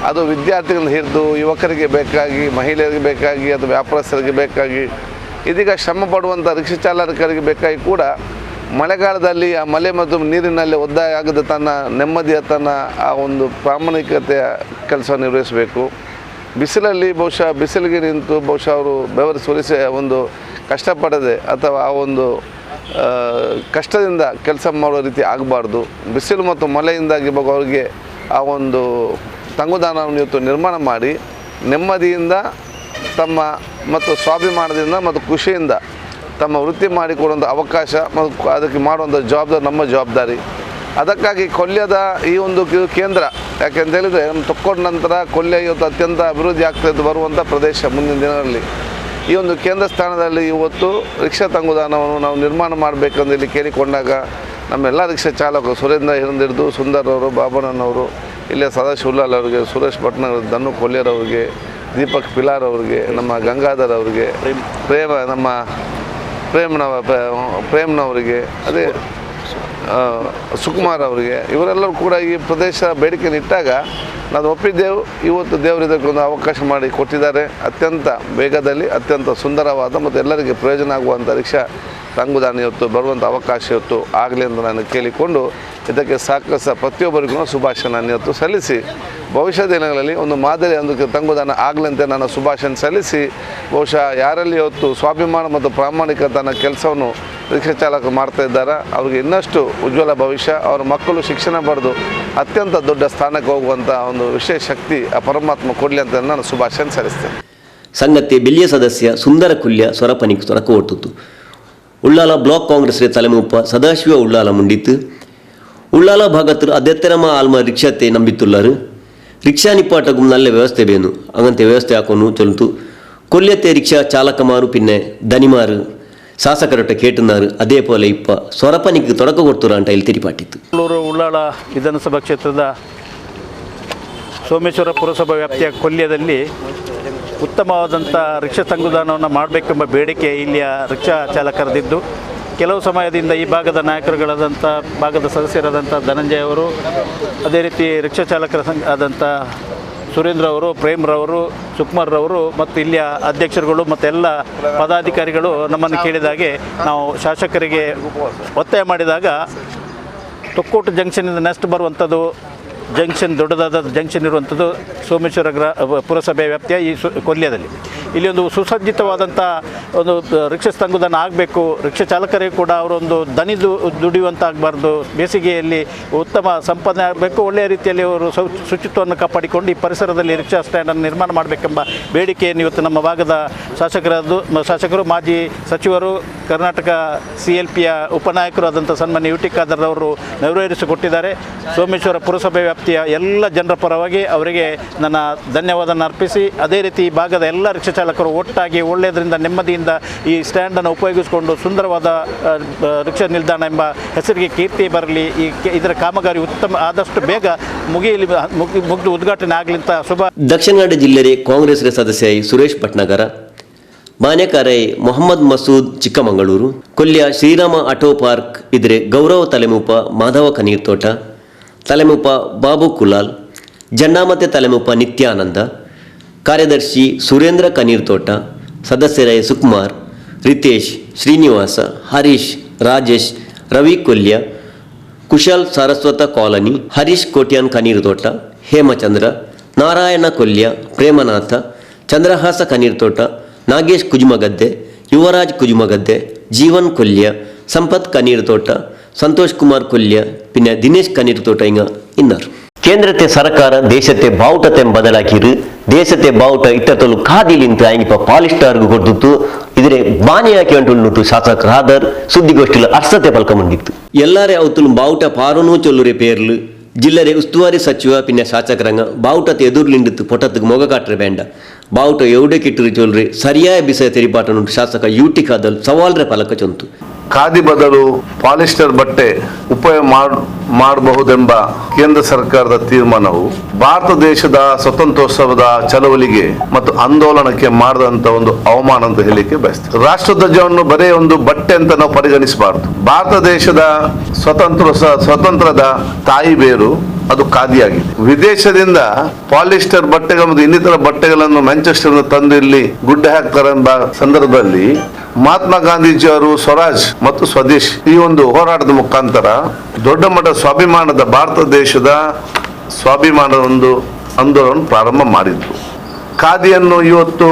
S9: ಅದು ವಿದ್ಯಾರ್ಥಿಗಳನ್ನ ಹಿಡಿದು ಯುವಕರಿಗೆ ಬೇಕಾಗಿ, ಮಹಿಳೆಯರಿಗೆ ಬೇಕಾಗಿ, ಅಥವಾ ವ್ಯಾಪಾರಸ್ಥರಿಗೆ ಬೇಕಾಗಿ, ಇದೀಗ ಶ್ರಮ ಪಡುವಂಥ ರಿಕ್ಷಾ ಚಾಲಕರಿಗೆ ಬೇಕಾಗಿ ಕೂಡ ಮಳೆಗಾಲದಲ್ಲಿ ಆ ಮಳೆ ಮತ್ತು ನೀರಿನಲ್ಲಿ ಒದ್ದಾಯ ಆಗದ ತನ್ನ ನೆಮ್ಮದಿಯ ತನ್ನ ಆ ಒಂದು ಪ್ರಾಮಾಣಿಕತೆಯ ಕೆಲಸ ನಿರ್ವಹಿಸಬೇಕು. ಬಿಸಿಲಲ್ಲಿ ಬಹುಶಃ ಬಿಸಿಲಿಗೆ ನಿಂತು ಬಹುಶಃ ಅವರು ಬೆವರು ಸುರಿಸಿ ಒಂದು ಕಷ್ಟಪಡದೆ ಅಥವಾ ಆ ಒಂದು ಕಷ್ಟದಿಂದ ಕೆಲಸ ಮಾಡುವ ರೀತಿ ಆಗಬಾರ್ದು. ಬಿಸಿಲು ಮತ್ತು ಮಳೆಯಿಂದಾಗಿ ಅವರಿಗೆ ಆ ಒಂದು ತಂಗುದಾಣವನ್ನು ಇವತ್ತು ನಿರ್ಮಾಣ ಮಾಡಿ ನೆಮ್ಮದಿಯಿಂದ ತಮ್ಮ ಮತ್ತು ಸ್ವಾಭಿಮಾನದಿಂದ ಮತ್ತು ಖುಷಿಯಿಂದ ತಮ್ಮ ವೃತ್ತಿ ಮಾಡಿಕೊಡುವಂಥ ಅವಕಾಶ ಮತ್ತು ಅದಕ್ಕೆ ಮಾಡುವಂಥ ಜವಾಬ್ದಾರಿ ನಮ್ಮ ಜವಾಬ್ದಾರಿ. ಅದಕ್ಕಾಗಿ ಕೊಲ್ಯದ ಈ ಒಂದು ಕೇಂದ್ರ, ಯಾಕೆಂತ ಹೇಳಿದರೆ ನಮ್ಮ ತೊಕ್ಕೊಟ್ಟ ನಂತರ ಕೊಲ್ಯ ಇವತ್ತು ಅತ್ಯಂತ ಅಭಿವೃದ್ಧಿ ಆಗ್ತಾಯಿದ್ದು ಬರುವಂಥ ಪ್ರದೇಶ. ಮುಂದಿನ ದಿನಗಳಲ್ಲಿ ಈ ಒಂದು ಕೇಂದ್ರ ಸ್ಥಾನದಲ್ಲಿ ಇವತ್ತು ರಿಕ್ಷಾ ತಂಗುದಾಣವನ್ನು ನಾವು ನಿರ್ಮಾಣ ಮಾಡಬೇಕಂದು ಇಲ್ಲಿ ಕೇಳಿಕೊಂಡಾಗ ನಮ್ಮೆಲ್ಲ ರಿಕ್ಷಾ ಚಾಲಕರು ಸುರೇಂದ್ರ ಹಿಡಿದು ಸುಂದರ್ ಅವರು, ಬಾಬಣ್ಣನವರು, ಇಲ್ಲೇ ಸದಾಶಿವ ಉಲ್ಲಾಲ್ ಅವರಿಗೆ, ಸುರೇಶ್ ಭಟ್ನಗರ್, ಧನು ಕೊಲ್ಯರವ್ರಿಗೆ, ದೀಪಕ್ ಪಿಲಾರ್ ಅವ್ರಿಗೆ, ನಮ್ಮ ಗಂಗಾಧರ್ ಅವ್ರಿಗೆ, ನಮ್ಮ ಪ್ರೇಮ್ನವರಿಗೆ, ಅದೇ ಸುಕುಮಾರ್ ಅವರಿಗೆ, ಇವರೆಲ್ಲರೂ ಕೂಡ ಈ ಪ್ರದೇಶ ಬೇಡಿಕೆಯನ್ನು ಇಟ್ಟಾಗ ನಾವು ಒಪ್ಪಿದ್ದೆವು. ಇವತ್ತು ದೇವರು ಇದಕ್ಕೊಂದು ಅವಕಾಶ ಮಾಡಿ ಕೊಟ್ಟಿದ್ದಾರೆ. ಅತ್ಯಂತ ವೇಗದಲ್ಲಿ ಅತ್ಯಂತ ಸುಂದರವಾದ ಮತ್ತು ಎಲ್ಲರಿಗೆ ಪ್ರಯೋಜನ ಆಗುವಂಥ ರಿಕ್ಷಾ ತಂಗುದಾಣ ಇವತ್ತು ಬರುವಂಥ ಅವಕಾಶ ಇವತ್ತು ಆಗಲಿ ಅಂತ ನಾನು ಕೇಳಿಕೊಂಡು ಇದಕ್ಕೆ ಸಹಕರಿಸಿದ ಪ್ರತಿಯೊಬ್ಬರಿಗೂ ಶುಭಾಶಯ ನಾನು ಇವತ್ತು ಸಲ್ಲಿಸಿ, ಭವಿಷ್ಯ ದಿನಗಳಲ್ಲಿ ಒಂದು ಮಾದರಿ ಒಂದು ತಂಗುದಾಣ ಆಗಲಂತೆ ನಾನು ಶುಭಾಶಯ ಸಲ್ಲಿಸಿ, ಬಹುಶಃ ಯಾರಲ್ಲಿ ಇವತ್ತು ಸ್ವಾಭಿಮಾನ ಮತ್ತು ಪ್ರಾಮಾಣಿಕ ತನ್ನ ಕೆಲಸವನ್ನು ರಿಕ್ಷಾ ಚಾಲಕರು ಮಾಡ್ತಾ ಇದ್ದಾರೆ ಅವ್ರಿಗೆ ಇನ್ನಷ್ಟು ಉಜ್ವಲ ಭವಿಷ್ಯ, ಅವರ ಮಕ್ಕಳು ಶಿಕ್ಷಣ ಪಡೆದು ಅತ್ಯಂತ ದೊಡ್ಡ ಸ್ಥಾನಕ್ಕೆ ಹೋಗುವಂಥ ಒಂದು ವಿಶೇಷ ಶಕ್ತಿ ಆ ಪರಮಾತ್ಮ ಕೊಡಲಿ ಅಂತ ನಾನು ಶುಭಾಶಯ ಸಲ್ಲಿಸ್ತೇನೆ.
S1: ಸಂಗತಿ ಬಿಲ್ಲಿಯ ಸದಸ್ಯ ಸುಂದರ ಕುಲ್ಯ ಸೊರಪನಿಗೆ ಸೊರಕ ಒಟ್ಟಿತು. ಉಳ್ಳಾಲ ಬ್ಲಾಕ್ ಕಾಂಗ್ರೆಸ್ ತಲೆಮೂಪ ಸದಾಶಿವ ಉಳ್ಳಾಲ ಮುಂಡಿತ್ತು. ಉಳ್ಳಾಲ ಭಾಗത്തിൽ ಅದೆತ್ತರಮ ಆಲ್ಮ ರಿಕ್ಷಾತೆ ನಂಬಿತ್ತುಳ್ಳಾರು. ರಿಕ್ಷಾ ನಿಪ್ಪಾಟಗೂ ನಲ್ಲ ವ್ಯವಸ್ಥೆ ಬೇನು ಅಂಗಂತೆ ವ್ಯವಸ್ಥೆ ಹಾಕೊಂಡು ಚೊಲ್ತು. ಕೊಲ್ಯತೆ ರಿಕ್ಷಾ ಚಾಲಕಮಾರು ಪಿನ್ನೆ ದನಿಮಾರು ಶಾಸಕರೊಟ್ಟ ಕೇಟುನ್ನಾರು. ಅದೇ ಪೋಲೆ ಇಪ್ಪ ಸೊರಪನಿಗೆ ತೊಡಕ ಕೊಡ್ತುರ ಅಂತ ಇಲ್ಲಿ ತಿರಿಪಾಟಿತ್ತು.
S13: ಮಂಗಳೂರು ಉಳ್ಳಾಲ ವಿಧಾನಸಭಾ ಕ್ಷೇತ್ರದ ಸೋಮೇಶ್ವರ ಪುರಸಭಾ ವ್ಯಾಪ್ತಿಯ ಕೊಲ್ಯದಲ್ಲಿ ಉತ್ತಮವಾದಂಥ ರಿಕ್ಷಾ ತಂಗುದಾಣವನ್ನು ಮಾಡಬೇಕೆಂಬ ಬೇಡಿಕೆ ಇಲ್ಲಿಯ ರಿಕ್ಷಾ ಚಾಲಕರದಿದ್ದು, ಕೆಲವು ಸಮಯದಿಂದ ಈ ಭಾಗದ ನಾಯಕರುಗಳಾದಂಥ ಭಾಗದ ಸದಸ್ಯರಾದಂಥ ಧನಂಜಯ ಅವರು, ಅದೇ ರೀತಿ ರಿಕ್ಷಾ ಚಾಲಕರ ಸಂಘ ಆದಂಥ ಸುರೇಂದ್ರ ಅವರು, ಪ್ರೇಮ್ರವರು, ಸುಕುಮಾರ್ರವರು ಮತ್ತು ಇಲ್ಲಿಯ ಅಧ್ಯಕ್ಷರುಗಳು ಮತ್ತು ಎಲ್ಲ ಪದಾಧಿಕಾರಿಗಳು ನಮ್ಮನ್ನು ಕೇಳಿದಾಗೆ ನಾವು ಶಾಸಕರಿಗೆ ಒತ್ತಾಯ ಮಾಡಿದಾಗ ತೊಕ್ಕೋಟು ಜಂಕ್ಷನಿಂದ ನೆಕ್ಸ್ಟ್ ಬರುವಂಥದ್ದು ಜಂಕ್ಷನ್, ದೊಡ್ಡದಾದ ಜಂಕ್ಷನ್ ಇರುವಂಥದ್ದು ಸೋಮೇಶ್ವರ ಪುರಸಭೆ ವ್ಯಾಪ್ತಿಯ ಈ ಕೊಲ್ಯದಲ್ಲಿ ಇಲ್ಲಿ ಒಂದು ಸುಸಜ್ಜಿತವಾದಂಥ ಒಂದು ರಿಕ್ಷಾ ತಂಗುದಾಣ ಆಗಬೇಕು. ರಿಕ್ಷಾ ಚಾಲಕರಿಗೆ ಕೂಡ ಅವರೊಂದು ದನಿ ದುಡಿಯುವಂಥ ಆಗಬಾರ್ದು, ಬೇಸಿಗೆಯಲ್ಲಿ ಉತ್ತಮ ಸಂಪಾದನೆ ಆಗಬೇಕು, ಒಳ್ಳೆಯ ರೀತಿಯಲ್ಲಿ ಅವರು ಶುಚಿತ್ವವನ್ನು ಕಾಪಾಡಿಕೊಂಡು ಈ ಪರಿಸರದಲ್ಲಿ ರಿಕ್ಷಾ ಸ್ಟ್ಯಾಂಡನ್ನು ನಿರ್ಮಾಣ ಮಾಡಬೇಕೆಂಬ ಬೇಡಿಕೆಯನ್ನು ಇವತ್ತು ನಮ್ಮ ಭಾಗದ ಶಾಸಕರು, ಮಾಜಿ ಸಚಿವರು, ಕರ್ನಾಟಕ CLPಯ ಉಪನಾಯಕರು ಆದಂಥ ಸನ್ಮಾನ್ಯ ಯು ಟಿ ಖಾದರ್ ಅವರು ನೆರವೇರಿಸಿಕೊಟ್ಟಿದ್ದಾರೆ. ಸೋಮೇಶ್ವರ ಪುರಸಭೆ ವ್ಯಾಪ್ತಿಯ ಎಲ್ಲ ಜನರ ಪರವಾಗಿ ಅವರಿಗೆ ನನ್ನ ಧನ್ಯವಾದವನ್ನು ಅರ್ಪಿಸಿ, ಅದೇ ರೀತಿ ಈ ಭಾಗದ ಎಲ್ಲ ರಿಕ್ಷಾ ಚಾಲಕರು ಒಟ್ಟಾಗಿ ಒಳ್ಳೆಯದರಿಂದ ನೆಮ್ಮದಿಯಿಂದ ಈ ಸ್ಟ್ಯಾಂಡನ್ನು ಉಪಯೋಗಿಸಿಕೊಂಡು ಸುಂದರವಾದ ರಿಕ್ಷಾ ನಿಲ್ದಾಣ ಎಂಬ ಹೆಸರಿಗೆ ಕೀರ್ತಿ ಬರಲಿ, ಈ ಇದರ ಕಾಮಗಾರಿ ಉತ್ತಮ ಆದಷ್ಟು ಬೇಗ ಮುಗಿದು ಉದ್ಘಾಟನೆ ಆಗಲಿ ಅಂತ ಶುಭ.
S1: ದಕ್ಷಿಣ ಕನ್ನಡ ಜಿಲ್ಲೆಯ ಕಾಂಗ್ರೆಸ್ ಸದಸ್ಯ ಸುರೇಶ್ ಭಟ್ನಗರ, ಮಾನ್ಯಕಾರೈ ಮೊಹಮ್ಮದ್ ಮಸೂದ್ ಚಿಕ್ಕಮಗಳೂರು, ಕೊಲ್ಯ ಶ್ರೀರಾಮ ಆಟೋ ಪಾರ್ಕ್ ಇದ್ರೆ ಗೌರವ ತಲೆಮೂಪ ಮಾಧವ ಕನೀರ್ತೋಟ, ತಲೆಮೂಪ ಬಾಬು ಕುಲಾಲ್, ಜನ್ನಾಮತೆ ತಲೆಮೂಪ ನಿತ್ಯಾನಂದ, ಕಾರ್ಯದರ್ಶಿ ಸುರೇಂದ್ರ ಕನೀರ್ತೋಟ, ಸದಸ್ಯರಾಯ ಸುಕುಮಾರ್, ರಿತೇಶ್, ಶ್ರೀನಿವಾಸ, ಹರೀಶ್, ರಾಜೇಶ್, ರವಿ ಕೊಲ್ಯ, ಕುಶಾಲ್ ಸಾರಸ್ವತ ಕಾಲೋನಿ, ಹರೀಶ್ ಕೋಟ್ಯಾನ್ ಕನೀರ್ತೋಟ, ಹೇಮಚಂದ್ರ, ನಾರಾಯಣ ಕೊಲ್ಯ, ಪ್ರೇಮನಾಥ, ಚಂದ್ರಹಾಸ ಕನೀರ್ತೋಟ, ನಾಗೇಶ್ ಕುಜುಮಗದ್ದೆ, ಯುವರಾಜ್ ಕುಜುಮಗದ್ದೆ, ಜೀವನ್ ಕೊಲ್ಯ, ಸಂಪತ್ ಕನೀರ್ತೋಟ, ಸಂತೋಷ್ ಕುಮಾರ್ ಕೊಲ್ಯ, ಪಿನ್ನೆ ದಿನೇಶ್ ಕನೀರ್ತೋಟ ಹಿಂಗ ಇನ್ನಾರು. ಕೇಂದ್ರತೆ ಸರ್ಕಾರ ದೇಶತೆ ಬಾವುಟತೆ ಬದಲಾಕಿರು ದೇಶತೆ ಬಾವುಟ ಇತ್ತತಲು ಖಾದಿಲಿಂತ ಆಯ್ನಿಪ ಪಾಲಿಸ್ಟಾರ್ಗು ಕೊಡ್ತಿತ್ತು ಇದ್ರೆ ಬಾನಿಯಾಕಿ ಅಂಟು ಶಾಸಕ ಖಾದರ್ ಸುದ್ದಿಗೋಷ್ಠಿಲ ಅರ್ಸತೆ ಪಲ್ಕ ಮುಂದಿತ್ತು. ಎಲ್ಲಾರೇ ಅವತ್ತಲು ಬಾವುಟ ಪಾರುನೂ ಚೊಲ್ಲುರೆ ಪೇರ್ಲು ಜಿಲ್ಲೆರೆ ಉಸ್ತುವಾರಿ ಸಚಿವ ಪಿನ್ನ ಶಾಸಕರಂಗ ಬಾವುಟತೆ ಎದುರ್ಲಿಂಡಿತ್ತು ಪೊಟತ್ತಿಗೆ ಮೊಗ ಕಾಟ್ರೆ ಬೇಂಡ ಬಾವುಟ ಎವುಡೆ ಕಿಟ್ಟರು ಚೊಲ್ರೆ ಸರಿಯಾಯ ಬಿಸೆ ತೆರಿಪಾಟನು ಶಾಸಕ ಯುಟಿ ಖಾದರ್ ಸವಾಲ್ರೆ ಪಲಕ ಚೊಂತು.
S9: ಖಾದಿ ಬದಲು ಪಾಲಿಸ್ಟರ್ ಬಟ್ಟೆ ಉಪಯೋಗ ಮಾಡಬಹುದೆಂಬ ಕೇಂದ್ರ ಸರ್ಕಾರದ ತೀರ್ಮಾನವು ಭಾರತ ದೇಶದ ಸ್ವತಂತ್ರೋತ್ಸವದ ಚಳವಳಿಗೆ ಮತ್ತು ಆಂದೋಲನಕ್ಕೆ ಮಾಡಿದಂತ ಒಂದು ಅವಮಾನ ಅಂತ ಹೇಳಲಿಕ್ಕೆ ಬಯಸ್ತೇನೆ. ರಾಷ್ಟ್ರಧ್ವಜವನ್ನು ಬರೇ ಒಂದು ಬಟ್ಟೆ ಅಂತ ನಾವು ಪರಿಗಣಿಸಬಾರದು. ಭಾರತ ದೇಶದ ಸ್ವತಂತ್ರದ ತಾಯಿ ಬೇರು ಅದು ಖಾದಿಯಾಗಿದೆ. ವಿದೇಶದಿಂದ ಪಾಲಿಸ್ಟರ್ ಬಟ್ಟೆಗಳು ಮತ್ತು ಇನ್ನಿತರ ಬಟ್ಟೆಗಳನ್ನು ಮ್ಯಾಂಚೆಸ್ಟರ್ ತಂದು ಇಲ್ಲಿ ಗುಡ್ಡೆ ಹಾಕ್ತಾರೆ ಎಂಬ ಸಂದರ್ಭದಲ್ಲಿ ಮಹಾತ್ಮ ಗಾಂಧೀಜಿಯವರು ಸ್ವರಾಜ್ ಮತ್ತು ಸ್ವದೇಶ್ ಈ ಒಂದು ಹೋರಾಟದ ಮುಖಾಂತರ ದೊಡ್ಡ ಮಟ್ಟ ಸ್ವಾಭಿಮಾನದ ಭಾರತ ದೇಶದ ಸ್ವಾಭಿಮಾನದ ಒಂದು ಆಂದೋಲನ ಪ್ರಾರಂಭ ಮಾಡಿದ್ರು. ಖಾದಿಯನ್ನು ಇವತ್ತು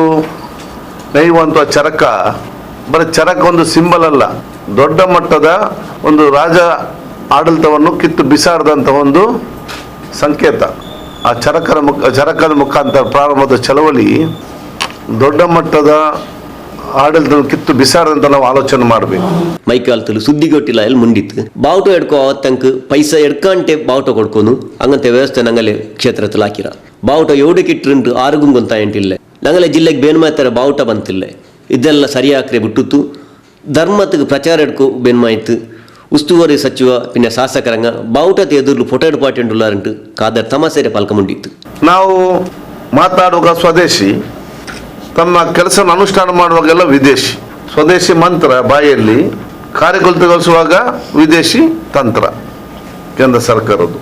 S9: ನೇಯುವಂಥ ಚರಕ ಬರೀ ಚರಕ ಒಂದು ಸಿಂಬಲ್ ಅಲ್ಲ, ದೊಡ್ಡ ಮಟ್ಟದ ಒಂದು ರಾಜ ಆಡಳಿತವನ್ನು ಕಿತ್ತು ಬಿಸಾಡದಂಥ ಒಂದು ಸಂಕೇತ. ಆ ಚರಕದ ಮುಖಾಂತರ ಪ್ರಾರಂಭದ ಚಳವಳಿ ದೊಡ್ಡ ಮಟ್ಟದ ಆಡಳಿತ ಕಿತ್ತು ಬಿಸಾಡದಂತ ನಾವು ಆಲೋಚನೆ ಮಾಡಬೇಕು.
S1: ಮೈಕಾಲ್ತಲು ಸುದ್ದಿಗೊಟ್ಟಿಲ್ಲ ಎಲ್ಲಿ ಮುಂಡಿತ್ತು ಬಾವುಟ ಎಡ್ಕೋ ಅವತ್ತಂಕ ಪೈಸಾ ಎಡ್ಕಂಟೆ ಬಾವುಟ ಕೊಡ್ಕೊನು ಹಂಗಂತೆ ವ್ಯವಸ್ಥೆ ನಂಗಲೆ ಕ್ಷೇತ್ರದಲ್ಲಿ ಹಾಕಿರ ಬಾವುಟ ಎವಡಕ್ಕಿಟ್ಟರುಂಟು ಆರುಗುಂಗೊಂತ ಎಂಟಿಲ್ಲ ನಂಗಲೆ ಜಿಲ್ಲೆಗೆ ಬೇನ್ಮಾಯ್ತಾರೆ ಬಾವುಟ ಬಂತಿಲ್ಲ ಇದೆಲ್ಲ ಸರಿಯಾಕ್ರೆ ಬಿಟ್ಟುತ್ತು ಧರ್ಮತ್ತಿಗೆ ಪ್ರಚಾರ ಎಡ್ಕೋ ಬೇನ್ಮಾಯ್ತು. ಉಸ್ತುವಾರಿ ಸಚಿವ ಪಿನ್ನ ಶಾಸಕರಂಗ ಬಾವುಟತೆ ಎದುರು ಫೋಟೋ ಎಡ್ಪಾಟೆಂಡುಲ್ಲಾರಂಟು ಖಾದರ್ ತಮಾಸೆರೆ ಪಾಲ್ಕ ಮುಂಡಿತ್ತು.
S9: ನಾವು ಮಾತಾಡುವಾಗ ಸ್ವದೇಶಿ, ತಮ್ಮ ಕೆಲಸವನ್ನು ಅನುಷ್ಠಾನ ಮಾಡುವಾಗೆಲ್ಲ ವಿದೇಶಿ. ಸ್ವದೇಶಿ ಮಂತ್ರ ಬಾಯಲ್ಲಿ, ಕಾರ್ಯಕರ್ತಗೊಳಿಸುವಾಗ ವಿದೇಶಿ ತಂತ್ರ ಕೇಂದ್ರ ಸರ್ಕಾರದ್ದು.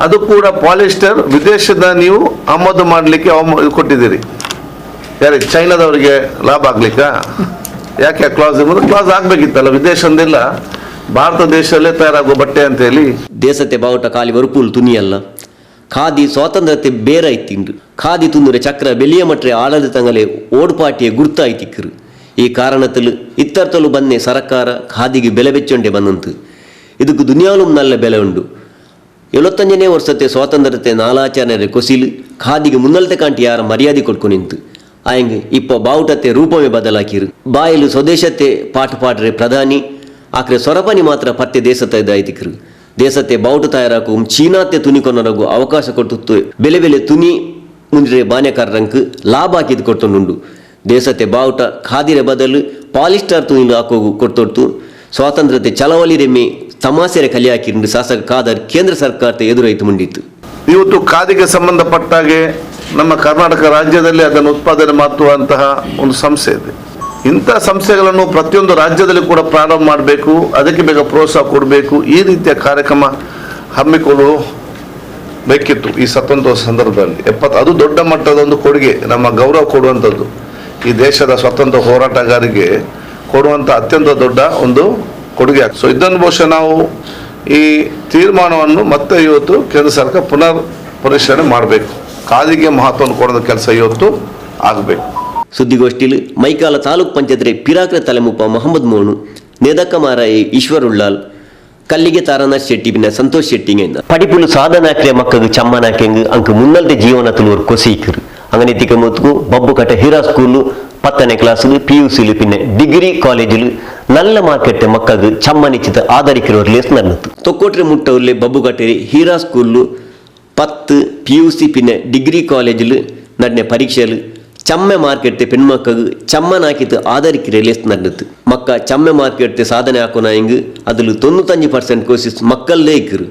S9: ಅದು ಕೂಡ ಪಾಲಿಸ್ಟರ್ ವಿದೇಶದ ನೀವು ಆಮದು ಮಾಡಲಿಕ್ಕೆ ಕೊಟ್ಟಿದ್ದೀರಿ. ಯಾರಿಗೆ? ಚೈನಾದವರಿಗೆ ಲಾಭ ಆಗ್ಲಿಕ್ಕ? ಯಾಕೆ ಕ್ಲಾಸ್ ಕ್ಲಾಸ್ ಆಗ್ಬೇಕಿತ್ತಲ್ಲ, ವಿದೇಶದಿಂದಿಲ್ಲ ಭಾರತ ದೇಶದಲ್ಲೇ ತಯಾರಾಗುವ ಬಟ್ಟೆ ಅಂತ ಹೇಳಿ.
S1: ದೇಶತೆ ಬಾವುಟ ಖಾಲಿ ವರುಪುಲ್ ತುನಿಯಲ್ಲ, ಖಾದಿ ಸ್ವಾತಂತ್ರ್ಯತೆ ಬೇರೆ ಐತಿಂಡು ಖಾದಿ ತುಂದುರೆ ಚಕ್ರ ಬೆಲಿಯ ಮಟ್ರೆ ಆಡಳಿತಂಗಲೆ ಓಡ್ಪಾಟಿಯ ಗುರ್ತಾಯ್ತಿಕ್ಕರು. ಈ ಕಾರಣತ್ತಲು ಇತ್ತರ್ತಲು ಬನ್ನೆ ಸರಕಾರ ಖಾದಿಗೆ ಬೆಲೆ ಬೆಚ್ಚೊಂಡೆ ಬಂದಂತು. ಇದಕ್ಕೆ ದುನಿಯಾಲು ನಲ್ಲ ಬೆಲೆ ಉಂಡು. 75ನೇ ವರ್ಷತೆ ಸ್ವಾತಂತ್ರ್ಯತೆ ನಾಲಾಚರಣೆ ಕೊಸಿಲು ಖಾದಿಗೆ ಮುನ್ನಲ್ತೆ ಕಾಂಟಿ ಯಾರ ಮರ್ಯಾದೆ ಕೊಡ್ಕೊ ನಿಂತು ಆಯಂಗೆ ಇಪ್ಪ ಬಾವುಟತೆ ರೂಪವೇ ಬದಲಾಕಿರು. ಬಾಯಲು ಸ್ವದೇಶತೆ ಪಾಠ ಪಾಡ್ರೆ ಪ್ರಧಾನಿ ಆಕ್ರೆ ಸೊರಪನಿ ಮಾತ್ರ ಪತ್ತೆ ದೇಶತೆ ಇದಾಯ್ತಿಕ್ಕರು. ದೇಶತೆ ಬಾವುಟ ತಯಾರಾಕು ಚೀನಾತೆ ತುನಿಕೊನರಗು ಅವಕಾಶ ಕೊಟ್ಟು ಬೆಲೆ ಬೆಲೆ ತುನಿ ಮುಂದ್ರೆ ಬಾನ್ಯಕಾರರಂಕ್ ಲಾಭ ಹಾಕಿದ್ದು ಕೊಡ್ತೊಂಡುಂಡು. ದೇಶತೆ ಬಾವುಟ ಖಾದಿರೆ ಬದಲು ಪಾಲಿಸ್ಟಾರ್ ತುನಿ ಹಾಕೋಗು ಕೊಡ್ತೊಡ್ತು ಸ್ವಾತಂತ್ರ್ಯತೆ ಚಳವಳಿ ರೆಮ್ಮೆ ತಮಾಸೆರೆ ಕಲಿ ಹಾಕಿಂಡು ಶಾಸಕ ಖಾದರ್ ಕೇಂದ್ರ ಸರ್ಕಾರತೆ ಎದುರಾಯಿತು ಮುಂಡಿತ್ತು.
S9: ಇವತ್ತು ಖಾದಿಗೆ ಸಂಬಂಧಪಟ್ಟಾಗೆ ನಮ್ಮ ಕರ್ನಾಟಕ ರಾಜ್ಯದಲ್ಲಿ ಅದನ್ನು ಉತ್ಪಾದನೆ ಮಾಡುವಂತಹ ಒಂದು ಸಂಸ್ಥೆ ಇದೆ. ಇಂಥ ಸಂಸ್ಥೆಗಳನ್ನು ಪ್ರತಿಯೊಂದು ರಾಜ್ಯದಲ್ಲಿ ಕೂಡ ಪ್ರಾರಂಭ ಮಾಡಬೇಕು, ಅದಕ್ಕೆ ಬೇಗ ಪ್ರೋತ್ಸಾಹ ಕೊಡಬೇಕು. ಈ ರೀತಿಯ ಕಾರ್ಯಕ್ರಮ ಹಮ್ಮಿಕೊಳ್ಳಬೇಕಿತ್ತು ಈ ಸ್ವತಂತ್ರ ಸಂದರ್ಭದಲ್ಲಿ. 70 ಅದು ದೊಡ್ಡ ಮಟ್ಟದ ಒಂದು ಕೊಡುಗೆ, ನಮ್ಮ ಗೌರವ ಕೊಡುವಂಥದ್ದು, ಈ ದೇಶದ ಸ್ವತಂತ್ರ ಹೋರಾಟಗಾರರಿಗೆ ಕೊಡುವಂಥ ಅತ್ಯಂತ ದೊಡ್ಡ ಒಂದು ಕೊಡುಗೆ. ಸೊ ಇದನ್ನು ಬಹುಶಃ ನಾವು ಈ ತೀರ್ಮಾನವನ್ನು ಮತ್ತೆ ಇವತ್ತು ಕೇಂದ್ರ ಸರ್ಕಾರ ಪುನರ್ ಪರಿಶೀಲನೆ ಮಾಡಬೇಕು. ಖಾದಿಗೆ ಮಹತ್ವವನ್ನು ಕೊಡೋದ ಕೆಲಸ ಇವತ್ತು ಆಗಬೇಕು.
S1: ಸುದ್ದಿಗೋಷ್ಠಿಲಿ ಮೈಕಾಲ ತಾಲೂಕ್ ಪಂಚಾಯತ್ ಪಿರಾಕ್ರ ತಲೆಮುಪ್ಪ ಮೊಹಮ್ಮದ್ ಮೋನು, ನೇದಕಮಾರಾಯಿ ಈಶ್ವರ್ ಉಳ್ಳಾಲ್, ಕಲ್ಲಿಗೆ ತಾರನಾಥ್ ಶೆಟ್ಟಿ ಬಿನ್ನ ಸಂತೋಷ್ ಶೆಟ್ಟಿ ಪಡಿಪುಲು ಸಾಧನಾಕ್ರೆ ಮಕ್ಕಳು ಚಮ್ಮನಾಕೆಂಗ್ ಅಂಕ ಮುನ್ನಲ್ದೆ ಜೀವನ ತುಳುವರು ಕೊಸೀಕರು. ಅಂಗನೆ ತಿಕ್ಕ ಬಬ್ಬುಕಟ್ಟೆ ಹೀರಾ ಸ್ಕೂಲು 10ನೇ ಕ್ಲಾಸ್ PUC ಪಿನ್ನೆ degree ಕಾಲೇಜಿಲು ನಲ್ಲ ಮಾರ್ಕೆಟ್ ಮಕ್ಕಳು ಚಮ್ಮನಿಚಿತ ಆಧರಿಕಿರುವ ಲೇಸ್ ನನ್ನತ್ತು. ತೊಕ್ಕೋಟ್ರೆ ಮುಟ್ಟವಲ್ಲೇ ಬಬ್ಬುಕಟ್ಟೆ ಹೀರಾ ಸ್ಕೂಲು 10 PUC ಪಿನ್ನೆ degree ಕಾಲೇಜಿಲು ನಡನೆ ಪರೀಕ್ಷೆಲು ಚಮ್ಮೆ ಮಾರ್ಕೆಟ್ ಪೆಣ್ಮಕ್ಕಳು ಚಮ್ಮನಾಕಿತ್ತು ಆಧರಿಕಿರೆ ಲೇಸ್ ನನ್ನತ್ತು. ಮಕ್ಕ ಚಮ್ಮೆ ಮಾರ್ಕೆಟ್ ಸಾಧನೆ ಹಾಕೋನ ಹಿಂಗ್ ಅದಲು 95% ಕೋಸಿಸ್ ಮಕ್ಕಳಲ್ಲೇ ಇಕ್ಕರು,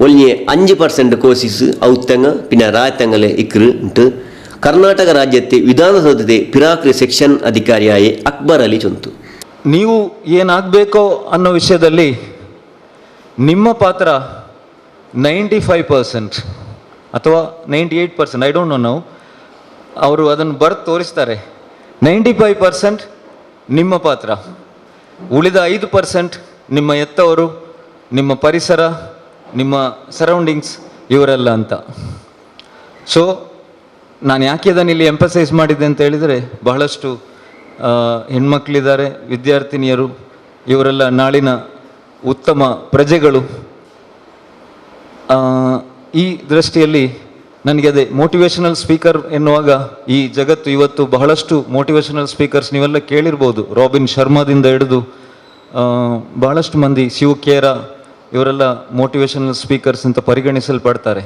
S1: ಒಳ್ಳೆ 5% ಕೋಸಿಸ್ ಔತ್ತಂಗ ಪಿನ್ನ ರಾಯತಂಗಲೆ ಇಕ್ಕರು ಉಂಟು. ಕರ್ನಾಟಕ ರಾಜ್ಯത്തെ ವಿಧಾನಸೌಧದ ಪಿರಾಕ್ರಿ ಸೆಕ್ಷನ್ ಅಧಿಕಾರಿಯಾಯಿ ಅಕ್ಬರ್ ಅಲಿ ಚೊಂತು.
S14: ನೀವು ಏನಾಗಬೇಕೋ ಅನ್ನೋ ವಿಷಯದಲ್ಲಿ ನಿಮ್ಮ ಪಾತ್ರ 95% ಅಥವಾ 98%, I don't know, ನಾವು ಅವರು ಅದನ್ನು ಬರೆದು ತೋರಿಸ್ತಾರೆ. 95% ನಿಮ್ಮ ಪಾತ್ರ, ಉಳಿದ 5% ನಿಮ್ಮ ಎತ್ತವರು, ನಿಮ್ಮ ಪರಿಸರ, ನಿಮ್ಮ ಸರೌಂಡಿಂಗ್ಸ್, ಇವರೆಲ್ಲ ಅಂತ. ಸೊ ನಾನು ಯಾಕೆ ಇದನ್ನು ಇಲ್ಲಿ ಎಂಫಸೈಸ್ ಮಾಡಿದ್ದೆ ಅಂತ ಹೇಳಿದರೆ, ಬಹಳಷ್ಟು ಹೆಣ್ಮಕ್ಳಿದ್ದಾರೆ, ವಿದ್ಯಾರ್ಥಿನಿಯರು, ಇವರೆಲ್ಲ ನಾಳಿನ ಉತ್ತಮ ಪ್ರಜೆಗಳು. ಈ ದೃಷ್ಟಿಯಲ್ಲಿ ನನಗೆ ಅದೇ ಮೋಟಿವೇಶನಲ್ ಸ್ಪೀಕರ್ ಎನ್ನುವಾಗ ಈ ಜಗತ್ತು ಇವತ್ತು ಬಹಳಷ್ಟು ಮೋಟಿವೇಶನಲ್ ಸ್ಪೀಕರ್ಸ್ ನೀವೆಲ್ಲ ಕೇಳಿರ್ಬೋದು. ರಾಬಿನ್ ಶರ್ಮಾದಿಂದ ಹಿಡಿದು ಬಹಳಷ್ಟು ಮಂದಿ, ಶಿವ್ ಖೇರಾ, ಇವರೆಲ್ಲ ಮೋಟಿವೇಶನಲ್ ಸ್ಪೀಕರ್ಸ್ ಅಂತ ಪರಿಗಣಿಸಲ್ಪಡ್ತಾರೆ.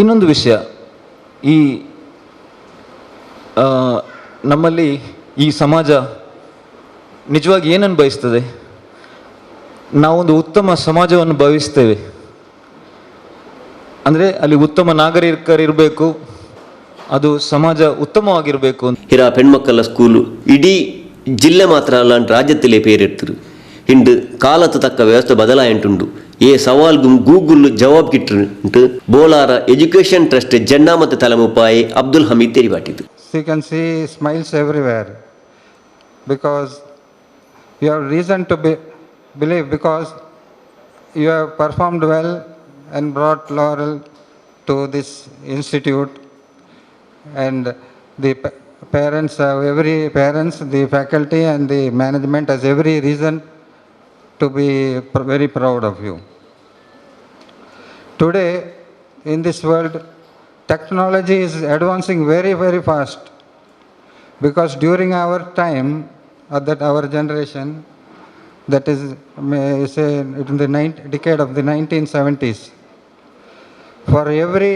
S14: ಇನ್ನೊಂದು ವಿಷಯ, ಈ ನಮ್ಮಲ್ಲಿ ಈ ಸಮಾಜ ನಿಜವಾಗಿ ಏನನ್ನು ಬಯಸ್ತದೆ? ನಾವೊಂದು ಉತ್ತಮ ಸಮಾಜವನ್ನು ಭಾವಿಸ್ತೇವೆ. ಅಂದರೆ ಅಲ್ಲಿ ಉತ್ತಮ ನಾಗರಿಕರಿರಬೇಕು, ಅದು ಸಮಾಜ ಉತ್ತಮವಾಗಿರಬೇಕು.
S1: ಹಿರಾ ಪೆಣ್ಮಕ್ಕಳ ಸ್ಕೂಲು ಇಡೀ ಜಿಲ್ಲೆ ಮಾತ್ರ ಅಲ್ಲ, ರಾಜ್ಯത്തിലെ പേരെടുത്തു. ಇಂಡು ಕಾಲತ್ತು ತಕ್ಕ ವ್ಯವಸ್ಥೆ ಬದಲಾಯಿಂಟುಂಡು. ಏ ಸವಾಲ್ಗು ಗೂಗಲ್ ಜವಾಬ್ ಕಿಟ್ಟು ಬೋಲಾರ ಎಜುಕೇಷನ್ ಟ್ರಸ್ಟ್ ಜೆಂಡಾಮತ್ ತಲೆಮುಪಾಯಿ ಅಬ್ದುಲ್ ಹಮೀದ್ ತೆರಿಪಾಟಿತು.
S15: You can see smiles everywhere because you have reason to believe, because you have performed well and brought laurel to this institute, and the parents have every parents, the faculty and the management has every reason to be very proud of you. Today in this world, technology is advancing very, very fast, because during our time, that our generation, that is, may say, in the decade of the 1970s, for every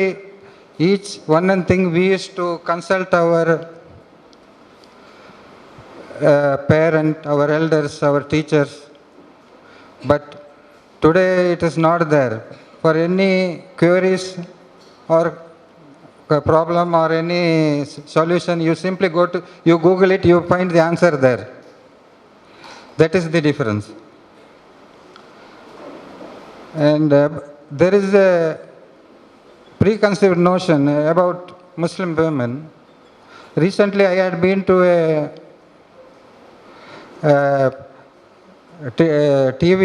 S15: each one and thing we used to consult our parent, our elders, our teachers. But today it is not there. For any queries or a problem or any solution, you simply go to, you Google it, you find the answer there. That is the difference. And there is a preconceived notion about Muslim women. Recently I had been to a TV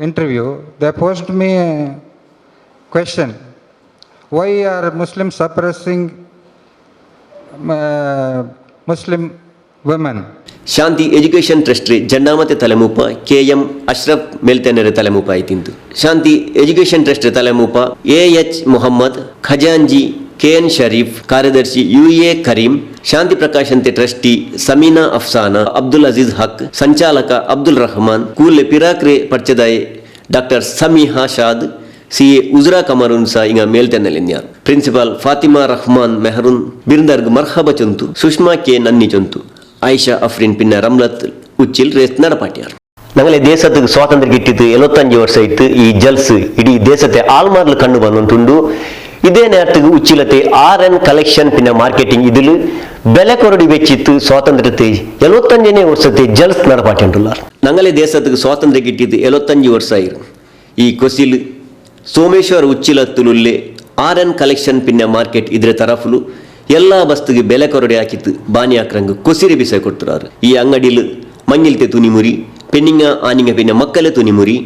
S15: interview. They posed me a question. Why are Muslims suppressing Muslim women?
S1: Shanti education trust ಜಂಡಾಮತೆ ತಲೆಮೂಪ K M Ashraf ಮೇಲ್ತೆನೆರೆ ತಲೆಮೂಪ ಆಯ್ತಿಂತು. Shanti education trust ತಲೆಮೂಪ A H Mohammed, ಖಜಾಂಜಿ K N Sharif, ಕಾರ್ಯದರ್ಶಿ U A Karim, Shanti Prakash ಅಂತೆ trustee Samina Afsana, Abdul Aziz Haq, ಸಂಚಾಲಕ Abdul Rahman, ಕೂಲೆ ಪಿರಾಕ್ರೆ ಪರ್ಚದಾಯಿ doctor Samiha Shad, C A Uzra Kamarun ಸಾ ಇಂಗ ಮೇಲ್ತೆನ್ನಲಿನ್ಯಾರ್. ಪ್ರಿನ್ಸಿಪಾಲ್ ಫಾತಿಮಾ ರಹಮಾನ್ ಮೆಹರುನ್ ಬಿರ್ದರ್ಗ್ ಮರ್ಹಬ ಚೊಂತು, ಸುಷ್ಮಾ ಕೆ ನನ್ನಿ ಚೊಂತು, ಆಯಿಷಾ ಅಫ್ರಿನ್ ಪಿನ್ನ ರಮ್ಲತ್ ಉಚ್ಚಿಲ್ ರೇಸ್ ನಡಪಾಟ್ಯಾರ್. ನಗಲೆ ದೇಶಕ್ಕೆ ಸ್ವಾತಂತ್ರ್ಯ ಗಿಟ್ಟಿತ್ತು 75 ವರ್ಷ ಇತ್ತು. ಈ ಜಲ್ಸ್ ಇಡೀ ದೇಶത്തെ ಆಲ್ಮಾರ್ಲು ಕಂಡು ಬಂದುಂಟುಂಡು. ಇದೇ ನೇರத்துக்கு ಉಚ್ಚಿಲತೆ R N collection pin marketing ಇದಿಲು ಬೆಲೆ ಕೊರಡಿ ವೆಚ್ಚಿತ್ತು ಸ್ವಾತಂತ್ರ್ಯತೆ 75ನೇ ವರ್ಷത്തെ ಜಲ್ಸ್ ನಡಪಾಟ್ಯಂಟುಲ್ಲಾರ್. ನಂಗಲೆ ದೇಶத்துக்கு ಸ್ವಾತಂತ್ರ್ಯ ಗಿಟ್ಟಿದ್ದು 75 ವರ್ಷ ಆಯಿರು. ಈ ಕೊಸಿಲ್ ಸೋಮೇಶ್ವರ ಉಚ್ಚಿಲತ್ತುಲುಲ್ಲೆ R N collection ಪಿನ್ನ market ಇದ್ರ ತರಫುಲು ಎಲ್ಲ ಬಸ್ತಿಗೆ ಬೆಲೆ ಕೊರಡಿ ಹಾಕಿತ್ತು ಬಾನಿ ಆಕ್ರಂಗ್ ಕೊಸಿರಿ ಬಿಸೆ ಕೊಡ್తున్నారు. ಈ ಅಂಗಡಿಲು ಮಂಗಿಲ್ತೆ ತುನಿಮುರಿ, ಪೆನ್ನಿಂಗ ಆನಿಂಗ ಪಿನ್ನ ಮಕ್ಕಳೆ ತುನಿಮುರಿ,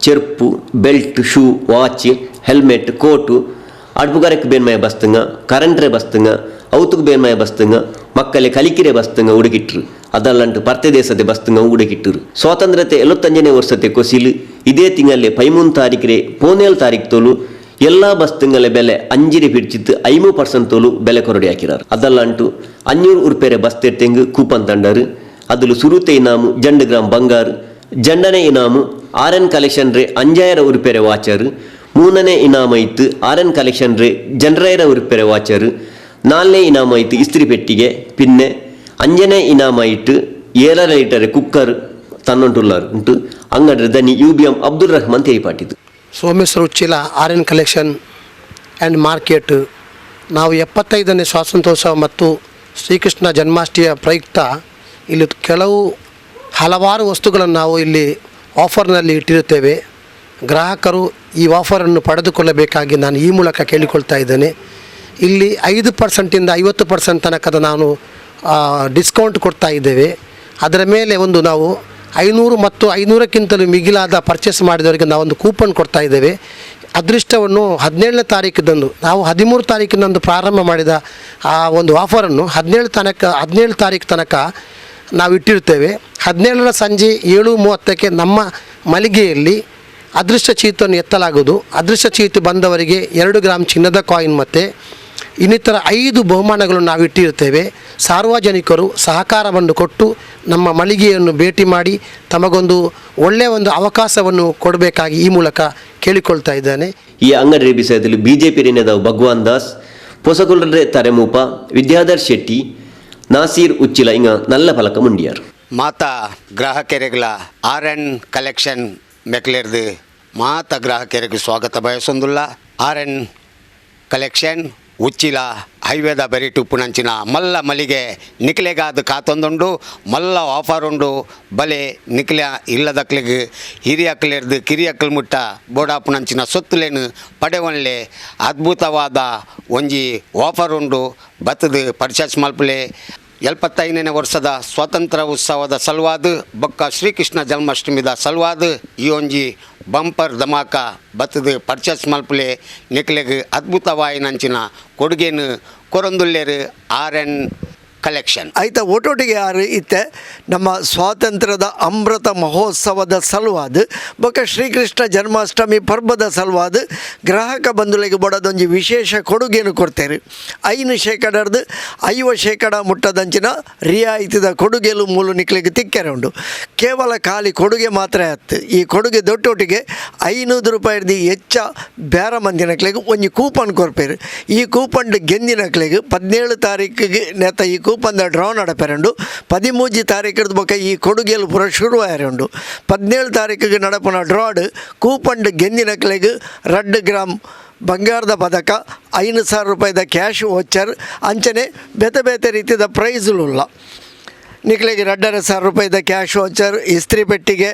S1: ಚೆರ್ಪು, belt, shoe, watch, helmet, coat, ಅಡ್ಬುಗಾರಕ್ಕೆ ಬೇನ್ಮಯ ಬಸ್ತಂಗ, ಕರೆಂಟ್ರೆ ಬಸ್ತಂಗ, ಅವತುக்கு ಬೇನ್ಮಯ ಬಸ್ತಂಗ, ಮಕ್ಕಳೆ ಕಲಿಕಿರೆ ಬಸ್ತಂಗ ಉಡುಗಿಟ್ರು. ಅದಲ್ಲಂಟು ಪರ್ತೆ ದೇಶತೆ ಬಸ್ತಂಗ ಉಡುಗಿಟ್ಟರು. ಸ್ವಾತಂತ್ರ್ಯತೆ 75ನೇ ವರ್ಷತೆ ಕೊಸಿಲು ಇದೇ ತಿಂಗಲ್ಲೇ 13 ತಾರೀಕರೆ 17 ತಾರೀಕು ತೋಲು ಎಲ್ಲ ಬಸ್ತುಂಗಲ ಬೆಲೆ 5 ಪಿಡ್ಚಿತ್ತು 5% ತೋಲು ಬೆಲೆ ಕೊರಡಿ ಹಾಕಿರಾರು. ಅದಲ್ಲಂಟು 500 ರೂಪಾಯಿ ಬಸ್ತೆಟ್ಟೆಂಗು ಕೂಪನ್ ತಂಡರು. ಅದಲು ಸುರುತೆ ಇನಾಮು 2 ಗ್ರಾಮ್ ಬಂಗಾರು, ಜಂಡನೆ ಇನಾಮು R N collection ರೇ 5000 ರೂಪಾಯಿ ವಾಚರು, 3ನೇ ಇನಾಮ ಇತ್ತು R N collection ರೇ 1000 ರೂಪಾಯಿ ವಾಚರು, 4ನೇ ಇನಾಮ ಇತ್ತು ಇಸ್ತ್ರಿ ಪೆಟ್ಟಿಗೆ, ಪಿನ್ನೆ 5ನೇ ಇನಾಮ ಇಟ್ಟು 7.5 ಲೀಟರ್ ಕುಕ್ಕರ್ ತನ್ನೊಂಟುಲ್ಲಾರು ಉಂಟು. ಅಂಗಡಿ ದನಿ you B M Abdul Rahman ತೇರಿಪಾಟಿತು.
S16: Someshwara Uchila R N collection and market. ನಾವು 75ನೇ ಸ್ವಾತಂತ್ರ್ಯೋತ್ಸವ ಮತ್ತು ಶ್ರೀಕೃಷ್ಣ ಜನ್ಮಾಷ್ಟಮಿಯ ಪ್ರಯುಕ್ತ ಇಲ್ಲಿ ಕೆಲವು ಹಲವಾರು ವಸ್ತುಗಳನ್ನು ನಾವು ಇಲ್ಲಿ ಆಫರ್ನಲ್ಲಿ ಇಟ್ಟಿರುತ್ತೇವೆ. ಗ್ರಾಹಕರು ಈ ಆಫರನ್ನು ಪಡೆದುಕೊಳ್ಳಬೇಕಾಗಿ ನಾನು ಈ ಮೂಲಕ ಕೇಳಿಕೊಳ್ತಾ ಇದ್ದೇನೆ. ಇಲ್ಲಿ 5%ಯಿಂದ 50% ತನಕದ ನಾನು ಡಿಸ್ಕೌಂಟ್ ಕೊಡ್ತಾ ಇದ್ದೇವೆ. ಅದರ ಮೇಲೆ ಒಂದು ನಾವು 500 ಮತ್ತು 500ಕ್ಕಿಂತಲೂ ಮಿಗಿಲಾದ ಪರ್ಚೇಸ್ ಮಾಡಿದವರಿಗೆ ನಾವೊಂದು ಕೂಪನ್ ಕೊಡ್ತಾ ಇದ್ದೇವೆ. ಅದೃಷ್ಟವನ್ನು 17ನೇ ತಾರೀಕಿದಂದು ನಾವು 13 ತಾರೀಕಿನಂದು ಪ್ರಾರಂಭ ಮಾಡಿದ ಆ ಒಂದು ಆಫರನ್ನು 17 ತಾರೀಕು ತನಕ ನಾವು ಇಟ್ಟಿರ್ತೇವೆ. 17ರ ಸಂಜೆ 7:30ಕ್ಕೆ ನಮ್ಮ ಮಳಿಗೆಯಲ್ಲಿ ಅದೃಷ್ಟ ಚೀಟನ್ನು ಎತ್ತಲಾಗುವುದು. ಅದೃಷ್ಟ ಚೀಟು ಬಂದವರಿಗೆ 2 ಗ್ರಾಮ್ ಚಿನ್ನದ ಕಾಯಿನ್ ಮತ್ತು ಇನ್ನಿತರ 5 ಬಹುಮಾನಗಳನ್ನು ನಾವು ಇಟ್ಟಿರುತ್ತೇವೆ. ಸಾರ್ವಜನಿಕರು ಸಹಕಾರವನ್ನು ಕೊಟ್ಟು ನಮ್ಮ ಮಳಿಗೆಯನ್ನು ಭೇಟಿ ಮಾಡಿ ತಮಗೊಂದು ಒಳ್ಳೆಯ ಒಂದು ಅವಕಾಶವನ್ನು ಕೊಡಬೇಕಾಗಿ ಈ ಮೂಲಕ ಕೇಳಿಕೊಳ್ತಾ ಇದ್ದಾನೆ.
S1: ಈ ಅಂಗಡಿ ವಿಷಯದಲ್ಲಿ ಬಿಜೆಪಿ ನೇತಾವು ಭಗವಾನ್ ದಾಸ್, ಪೊಸಕುಲರೆ ತರೆಮೂಪ, ವಿದ್ಯಾಧರ್ ಶೆಟ್ಟಿ, ನಾಸೀರ್ ಉಚ್ಚಿಲ ಇಂಗ ನಲ್ಲ ಫಲಕ ಮುಂಡಿಯಾರು.
S17: ಮಾತಾ ಗ್ರಾಹಕರಿಗಳ R N collection ಮೆಕ್ಲೆರ್ದು ಮಾತಾ ಗ್ರಾಹಕರಿಗೆ ಸ್ವಾಗತ ಬಯಸೊಂದುಲ್ಲ. R N collection Uchila ಹೈವೇದ ಬರಿಟು ಪುಣಂಚಿನ ಮಲ್ಲ ಮಲಿಗೆ ನಿಕ್ಲೆಗಾದ ಕಾತೊಂದುಂಡು, ಮಲ್ಲ ಆಫರ್ ಉಂಡು. ಬಲೆ ನಿಕ್ಲೆ ಇಲ್ಲದಕ್ಲಿಗೆ ಹಿರಿಯಕ್ಲಿರ್ದು ಕಿರಿಯಕ್ಲು ಮುಟ್ಟ ಬೋಡಾಪುಣಂಚಿನ ಸೊತ್ತುಲೇನು ಪಡೆವನ್ಲೆ ಅದ್ಭುತವಾದ ಒಂಜಿ ಆಫರ್ ಉಂಡು. ಬತ್ತದು ಪರ್ಚೇಸ್ ಮಲ್ಪಲೆ. 75ನೇ ವರ್ಷದ ಸ್ವಾತಂತ್ರ್ಯ ಉತ್ಸವದ ಸಲುವಾದ ಬೊಕ್ಕ ಶ್ರೀಕೃಷ್ಣ ಜನ್ಮಾಷ್ಟಮಿದ ಸಲುವಾದ ಈ ಒಂಜಿ ಬಂಪರ್ ಧಮಾಕ ಬತ್ತದು ಪರ್ಚೇಸ್ ಮಲ್ಪಲೆ. ನಿಕ್ಲೆಗ್ ಅದ್ಭುತವಾಯಿನಂಚಿನ ಕೊಡುಗೆನು ಕೊರೊಂದುಲ್ಲೇರು R N collection.
S7: ಆಯ್ತಾ ಒಟ್ಟೊಟ್ಟಿಗೆ ಯಾರು ಇತ್ತೆ ನಮ್ಮ ಸ್ವಾತಂತ್ರ್ಯದ ಅಮೃತ ಮಹೋತ್ಸವದ ಸಲುವಾದ ಬೊಕ್ಕ ಶ್ರೀಕೃಷ್ಣ ಜನ್ಮಾಷ್ಟಮಿ ಪರ್ಬದ ಸಲುವಾದ ಗ್ರಾಹಕ ಬಂಧುಗಳಿಗೆ ಬಡದೊಂಜಿ ವಿಶೇಷ ಕೊಡುಗೆಯನ್ನು ಕೊಡ್ತೇವೆ. 5% 50% ಮುಟ್ಟದಂಚಿನ ರಿಯಾಯಿತಿದ ಕೊಡುಗೆಲು ಮೂಲು ನಿಕ್ಲಿಗೆ ತಿಕ್ಕೆರೆ ಉಂಡು. ಕೇವಲ ಖಾಲಿ ಕೊಡುಗೆ ಮಾತ್ರ ಆಯ್ತು. ಈ ಕೊಡುಗೆ ದೊಟ್ಟೊಟ್ಟಿಗೆ 500 ರೂಪಾಯಿ ಹೆಚ್ಚ ಬೇರೆ ಮಂದಿನಕ್ಲಿಗೆ ಒಂಜಿ ಕೂಪನ್ ಕೊರ್ಪೇರು. ಈ ಕೂಪನ್ ಗೆಂದಿನಕ್ಲಿಗೆ 17 ತಾರೀಕಿಗೆ ನೇತ ಈ ಕೂಪಂದ ಡ್ರಾ ನಡಪೆರಂಡು. 13 ತಾರೀಕಿರ್ದು ಬೊಕ್ಕ ಈ ಕೊಡುಗೆಲು ಪೂರ ಶುರು ಆಯರುಂಡು. 17 ತಾರೀಕಿಗೆ ನಡಪುನ ಡ್ರಾಡ್ ಕೂಪಂಡ್ ಗೆಂದಿನಕ್ಲೆಗ್ 2 ಗ್ರಾಮ್ ಬಂಗಾರದ ಪದಕ, 5,000 ರೂಪಾಯಿದ ಕ್ಯಾಶ್ ವೋಚರ್ ಅಂಚನೆ ಬೇತೆ ಬೇತೆ ರೀತಿಯ ಪ್ರೈಸ್ಲುಲ್ಲ. ನಿಕ್ಲೆಗೆ 2,500 ರೂಪಾಯಿದ ಕ್ಯಾಶ್ ವೋಚರ್, ಇಸ್ತ್ರಿ ಪೆಟ್ಟಿಗೆ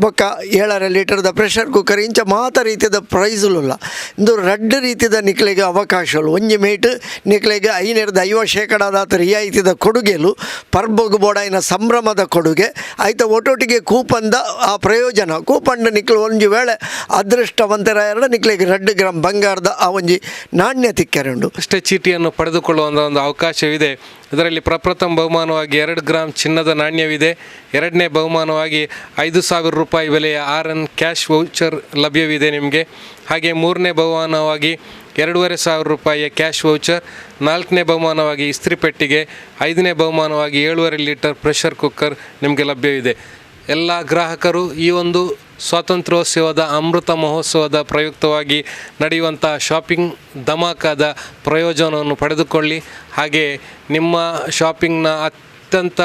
S7: ಬೊಕ್ಕ 7.5 ಲೀಟರ್ದ ಪ್ರೆಷರ್ ಕುಕ್ಕರ್ ಇಂಚ ಮಾತ ರೀತಿಯ ಪ್ರೈಸ್ಲುಲ್ಲ. ಇಂದು 2 ರೀತಿಯ ನಿಕ್ಲೆಗೆ ಅವಕಾಶಗಳು. ಒಂಜಿ ಮೇಟ್ ನಿಕ್ಲೆಗೆ 5% ರಿಯಾಯಿತಿದ ಕೊಡುಗೆಲು ಪರ್ಬೊಗು ಬೋಡಾಯಿನ ಸಂಭ್ರಮದ ಕೊಡುಗೆ ಆಯ್ತ ಒಟ್ಟೊಟ್ಟಿಗೆ ಕೂಪಂದ ಆ ಪ್ರಯೋಜನ. ಕೂಪಂಡ ನಿಕ್ಲು ಒಂಜಿ ವೇಳೆ ಅದೃಷ್ಟವಂತರ ಎರಡು ನಿಕ್ಲೆಗೆ 2 ಗ್ರಾಮ್ ಬಂಗಾರದ ಆ ಒಂಜಿ ನಾಣ್ಯ ತಿಕ್ಕೆರುಂಡು.
S18: ಅಷ್ಟೇ ಚೀಟಿಯನ್ನು ಪಡೆದುಕೊಳ್ಳುವ ಒಂದು ಅವಕಾಶವಿದೆ. ಇದರಲ್ಲಿ ಪ್ರಪ್ರಥಮ ಬಹುಮಾನವಾಗಿ 2 ಗ್ರಾಮ್ ಚಿನ್ನದ ನಾಣ್ಯವಿದೆ. ಎರಡನೇ ಬಹುಮಾನವಾಗಿ 5,000 ರೂಪಾಯಿ ಬೆಲೆಯ R N cash voucher ಲಭ್ಯವಿದೆ ನಿಮಗೆ. ಹಾಗೆ ಮೂರನೇ ಬಹುಮಾನವಾಗಿ 2,500 ರೂಪಾಯಿಯ ಕ್ಯಾಶ್ ವೌಚರ್, ನಾಲ್ಕನೇ ಬಹುಮಾನವಾಗಿ ಇಸ್ತ್ರಿ ಪೆಟ್ಟಿಗೆ, ಐದನೇ ಬಹುಮಾನವಾಗಿ 7.5 litre pressure cooker ನಿಮಗೆ ಲಭ್ಯವಿದೆ. ಎಲ್ಲ ಗ್ರಾಹಕರು ಈ ಒಂದು ಸ್ವಾತಂತ್ರ್ಯೋತ್ಸವದ ಅಮೃತ ಮಹೋತ್ಸವದ ಪ್ರಯುಕ್ತವಾಗಿ ನಡೆಯುವಂಥ ಶಾಪಿಂಗ್ ಧಮಾಕಾದ ಪ್ರಯೋಜನವನ್ನು ಪಡೆದುಕೊಳ್ಳಿ. ಹಾಗೆ ನಿಮ್ಮ ಶಾಪಿಂಗ್ನ ಅತ್ಯಂತ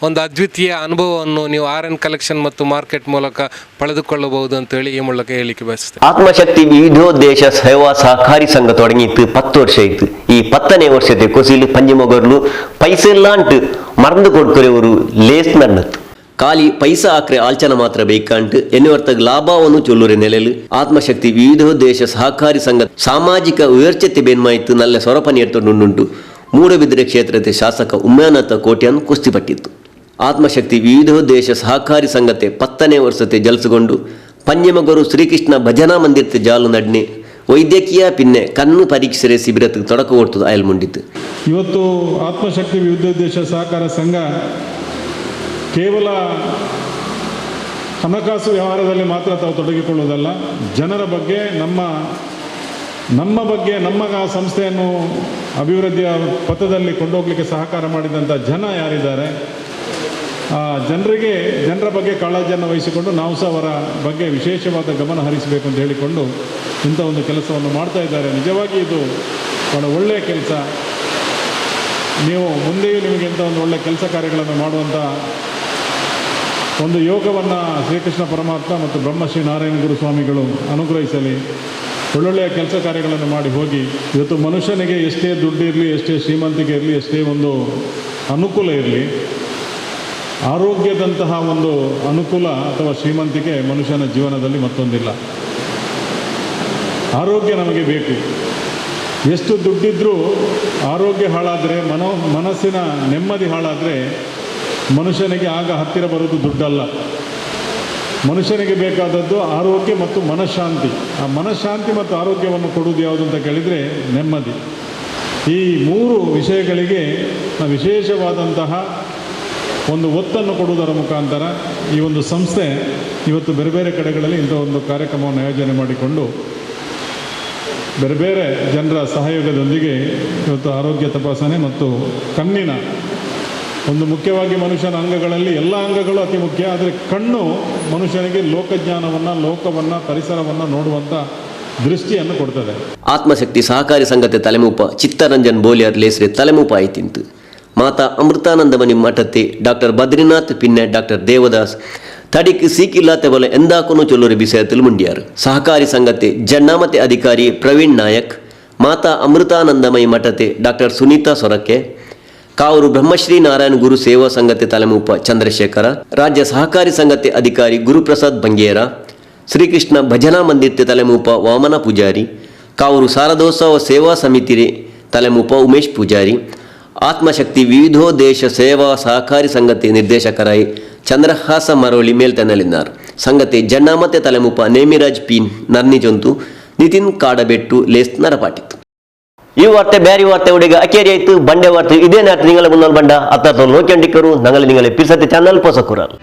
S18: ಒಂದು ಅದ್ವಿತೀಯ ಅನುಭವವನ್ನು ನೀವು R N collection ಮತ್ತು ಮಾರ್ಕೆಟ್ ಮೂಲಕ ಪಡೆದುಕೊಳ್ಳಬಹುದು ಅಂತೇಳಿ ಈ ಮೂಲಕ ಹೇಳಿಕೆ ಬಯಸ್ತೇನೆ.
S1: ಆತ್ಮಶಕ್ತಿ ವಿವಿಧೋದ್ದೇಶ ಸೇವಾ ಸಹಕಾರಿ ಸಂಘ ತೊಡಗಿತ್ತು 10 ವರ್ಷ ಆಯಿತು. ಈ 10ನೇ ವರ್ಷದ ಕೊಸಿಲು ಪಂಜಿಮೊಗರ್ಲು ಪೈಸೆಲ್ಲಾಂಟು ಮರಂದು ಕೊಡ್ಕೊರೆಯವರು ಲೇಸ್ ನನ್ನತ್ತು. ಖಾಲಿ ಪೈಸಾ ಆಕ್ರೆ ಆಲ್ಚನ ಮಾತ್ರ ಬೇಕಂಟು ಎನ್ನುವರ್ತಗ ಲಾಭವನ್ನು ಚೊಲ್ಲೂರೆ ನೆಲೆಲು ಆತ್ಮಶಕ್ತಿ ವಿವಿಧೋದ್ದೇಶ ಸಹಕಾರಿ ಸಂಘ ಸಾಮಾಜಿಕ ಉಯರ್ಚತೆ ಬೇನ್ಮಾಯಿತು ನಲ್ಲ ಸೊರಪನಿ ಎತ್ತೊಂಡುಂಟು. ಮೂಡಬಿದ್ರೆ ಕ್ಷೇತ್ರದ ಶಾಸಕ ಉಮ್ಯಾನಾಥ ಕೋಟ್ಯಾನ್ ಕುಸ್ತಿ ಪಟ್ಟಿತ್ತು. ಆತ್ಮಶಕ್ತಿ ವಿವಿಧೋದ್ದೇಶ ಸಹಕಾರಿ ಸಂಘತೆ 10ನೇ ವರ್ಷತೆ ಜಲ್ಸುಗೊಂಡು ಪಂಜಮಗರು ಶ್ರೀಕೃಷ್ಣ ಭಜನಾ ಮಂದಿರತೆ ಜಾಲು ನಡ್ನೆ ವೈದ್ಯಕೀಯ ಪಿನ್ನೆ ಕಣ್ಣು ಪರೀಕ್ಷೆ ಶಿಬಿರಕ್ಕೆ ತೊಡಕು ಓಡ್ತದೆ ಅಯಲ್ ಮುಂಡಿತ್ತು.
S19: ಇವತ್ತು ಆತ್ಮಶಕ್ತಿ ವಿವಿಧೋದ್ದೇಶ ಸಹಕಾರ ಸಂಘ ಕೇವಲ ಹಣಕಾಸು ವ್ಯವಹಾರದಲ್ಲಿ ಮಾತ್ರ ತಾವು ತೊಡಗಿಕೊಳ್ಳುವುದಲ್ಲ, ಜನರ ಬಗ್ಗೆ, ನಮ್ಮ ಬಗ್ಗೆ, ನಮ್ಮ ಸಂಸ್ಥೆಯನ್ನು ಅಭಿವೃದ್ಧಿಯ ಪಥದಲ್ಲಿ ಕೊಂಡೋಗಲಿಕ್ಕೆ ಸಹಕಾರ ಮಾಡಿದಂಥ ಜನ ಯಾರಿದ್ದಾರೆ ಆ ಜನರಿಗೆ, ಜನರ ಬಗ್ಗೆ ಕಾಳಜಿಯನ್ನು ವಹಿಸಿಕೊಂಡು ನಾವು ಸಹ ಅವರ ಬಗ್ಗೆ ವಿಶೇಷವಾದ ಗಮನ ಹರಿಸಬೇಕು ಅಂತ ಹೇಳಿಕೊಂಡು ಇಂಥ ಒಂದು ಕೆಲಸವನ್ನು ಮಾಡ್ತಾ ಇದ್ದಾರೆ. ನಿಜವಾಗಿ ಇದು ಭಾಳ ಒಳ್ಳೆಯ ಕೆಲಸ. ನೀವು ಮುಂದೆಯೂ ನಿಮಗೆ ಇಂಥ ಒಂದು ಒಳ್ಳೆಯ ಕೆಲಸ ಕಾರ್ಯಗಳನ್ನು ಮಾಡುವಂಥ ಒಂದು ಯೋಗವನ್ನು ಶ್ರೀಕೃಷ್ಣ ಪರಮಾತ್ಮ ಮತ್ತು ಬ್ರಹ್ಮಶ್ರೀ ನಾರಾಯಣ ಗುರು ಸ್ವಾಮಿಗಳು ಅನುಗ್ರಹಿಸಲಿ. ಒಳ್ಳೊಳ್ಳೆಯ ಕೆಲಸ ಕಾರ್ಯಗಳನ್ನು ಮಾಡಿ ಹೋಗಿ. ಇವತ್ತು ಮನುಷ್ಯನಿಗೆ ಎಷ್ಟೇ ದುಡ್ಡಿರಲಿ, ಎಷ್ಟೇ ಶ್ರೀಮಂತಿಕೆ ಇರಲಿ, ಎಷ್ಟೇ ಒಂದು ಅನುಕೂಲ ಇರಲಿ, ಆರೋಗ್ಯದಂತಹ ಒಂದು ಅನುಕೂಲ ಅಥವಾ ಶ್ರೀಮಂತಿಕೆ ಮನುಷ್ಯನ ಜೀವನದಲ್ಲಿ ಮತ್ತೊಂದಿಲ್ಲ. ಆರೋಗ್ಯ ನಮಗೆ ಬೇಕು. ಎಷ್ಟು ದುಡ್ಡಿದ್ರೂ ಆರೋಗ್ಯ ಹಾಳಾದರೆ, ಮನಸ್ಸಿನ ನೆಮ್ಮದಿ ಹಾಳಾದರೆ ಮನುಷ್ಯನಿಗೆ ಆಗ ಹತ್ತಿರ ಬರೋದು ದುಡ್ಡಲ್ಲ. ಮನುಷ್ಯನಿಗೆ ಬೇಕಾದದ್ದು ಆರೋಗ್ಯ ಮತ್ತು ಮನಃಶಾಂತಿ. ಆ ಮನಃಶಾಂತಿ ಮತ್ತು ಆರೋಗ್ಯವನ್ನು ಕೊಡುವುದು ಯಾವುದು ಅಂತ ಕೇಳಿದರೆ ನೆಮ್ಮದಿ. ಈ ಮೂರು ವಿಷಯಗಳಿಗೆ ವಿಶೇಷವಾದಂತಹ ಒಂದು ಒತ್ತನ್ನು ಕೊಡುವುದರ ಮುಖಾಂತರ ಈ ಒಂದು ಸಂಸ್ಥೆ ಇವತ್ತು ಬೇರೆ ಬೇರೆ ಕಡೆಗಳಲ್ಲಿ ಇಂಥ ಒಂದು ಕಾರ್ಯಕ್ರಮವನ್ನು ಆಯೋಜನೆ ಮಾಡಿಕೊಂಡು ಬೇರೆ ಬೇರೆ ಜನರ ಸಹಯೋಗದೊಂದಿಗೆ ಇವತ್ತು ಆರೋಗ್ಯ ತಪಾಸಣೆ ಮತ್ತು ಕಣ್ಣಿನ ಒಂದು ಮುಖ್ಯವಾಗಿ ಮನುಷ್ಯನ ಅಂಗಗಳಲ್ಲಿ ಎಲ್ಲ ಅಂಗಗಳು ಅತಿ ಮುಖ್ಯ, ಆದರೆ ಕಣ್ಣು ಮನುಷ್ಯನಿಗೆ ಲೋಕಜ್ಞಾನವನ್ನು, ಲೋಕವನ್ನು, ಪರಿಸರವನ್ನು ನೋಡುವಂಥ ದೃಷ್ಟಿಯನ್ನು ಕೊಡ್ತದೆ.
S1: ಆತ್ಮಶಕ್ತಿ ಸಹಕಾರಿ ಸಂಘತೆ ತಲೆಮೂಪ ಚಿತ್ತರಂಜನ್ ಬೋಲಿಯರ್ ಲೇಸ್ರೆ ತಲೆಮೂಪ ಆಯ್ತಿಂತು. ಮಾತಾ ಅಮೃತಾನಂದಮನಿ ಮಠತೆ ಡಾಕ್ಟರ್ ಬದ್ರಿನಾಥ್ ಪಿನ್ನೆ ಡಾಕ್ಟರ್ ದೇವದಾಸ್ ತಡಿಕ್ ಸೀಕಿಲ್ಲಾತೆ ಬಲ ಎಂದಾಕುನು ಚೊಲ್ಲೂರಿ ಬಿಸಯತಿಲ್ ಮುಂಡಿಯಾರು. ಸಹಕಾರಿ ಸಂಘತೆ ಜನ್ನಾಮತೆ ಅಧಿಕಾರಿ ಪ್ರವೀಣ್ ನಾಯಕ್, ಮಾತಾ ಅಮೃತಾನಂದಮಯಿ ಮಠತೆ ಡಾಕ್ಟರ್ ಸುನೀತಾ ಸೊರಕೆ, ಕಾವೂರು ಬ್ರಹ್ಮಶ್ರೀ ನಾರಾಯಣ ಗುರು ಸೇವಾ ಸಂಘತೆ ತಲೆಮೂಪ ಚಂದ್ರಶೇಖರ, ರಾಜ್ಯ ಸಹಕಾರಿ ಸಂಘತೆ ಅಧಿಕಾರಿ ಗುರುಪ್ರಸಾದ್ ಬಂಗೇರ, ಶ್ರೀಕೃಷ್ಣ ಭಜನಾ ಮಂದಿರ್ತೆ ತಲೆಮೂಪ ವಾಮನ ಪೂಜಾರಿ, ಕಾವೂರು ಶಾರದೋತ್ಸವ ಸೇವಾ ಸಮಿತಿ ತಲೆಮೂಪ ಉಮೇಶ್ ಪೂಜಾರಿ, ಆತ್ಮಶಕ್ತಿ ವಿವಿಧೋದ್ದೇಶ ಸೇವಾ ಸಹಕಾರಿ ಸಂಘತೆ ನಿರ್ದೇಶಕರಾಯಿ ಚಂದ್ರಹಾಸ ಮರೋಳಿ ಮೇಲ್ತನಲಿದ್ದಾರೆ. ಸಂಗತಿ ಜನ್ನಾಮತೆ ತಲೆಮೂಪ ನೇಮಿರಾಜ್ ಪೀನ್ ನರ್ನಿಜೊಂತು ನಿತಿನ್ ಕಾಡಬೆಟ್ಟು ಲೇಸ್ ನರಪಾಟಿತ್ತು. ಈ ವಾರ್ತೆ ಬ್ಯಾರಿ ವಾರ್ತೆ ಹುಡುಗ ಅಕೇರಿ ಆಯ್ತು ಬಂಡೆ ವಾರ್ತೆ ಇದೇ ನಾಟ ನಿಂಗಳ ಮುನ್ನಲ್ ಬಂಡ ಅತ್ತ ನೋಕ್ಯಂಡಿಕ್ಕರು ನಂಗಲ ನಿಂಗಲೆ ಪಿರ್ಸತೆ ಚಾನಲ್ ಪೊಸಕುರಲ್.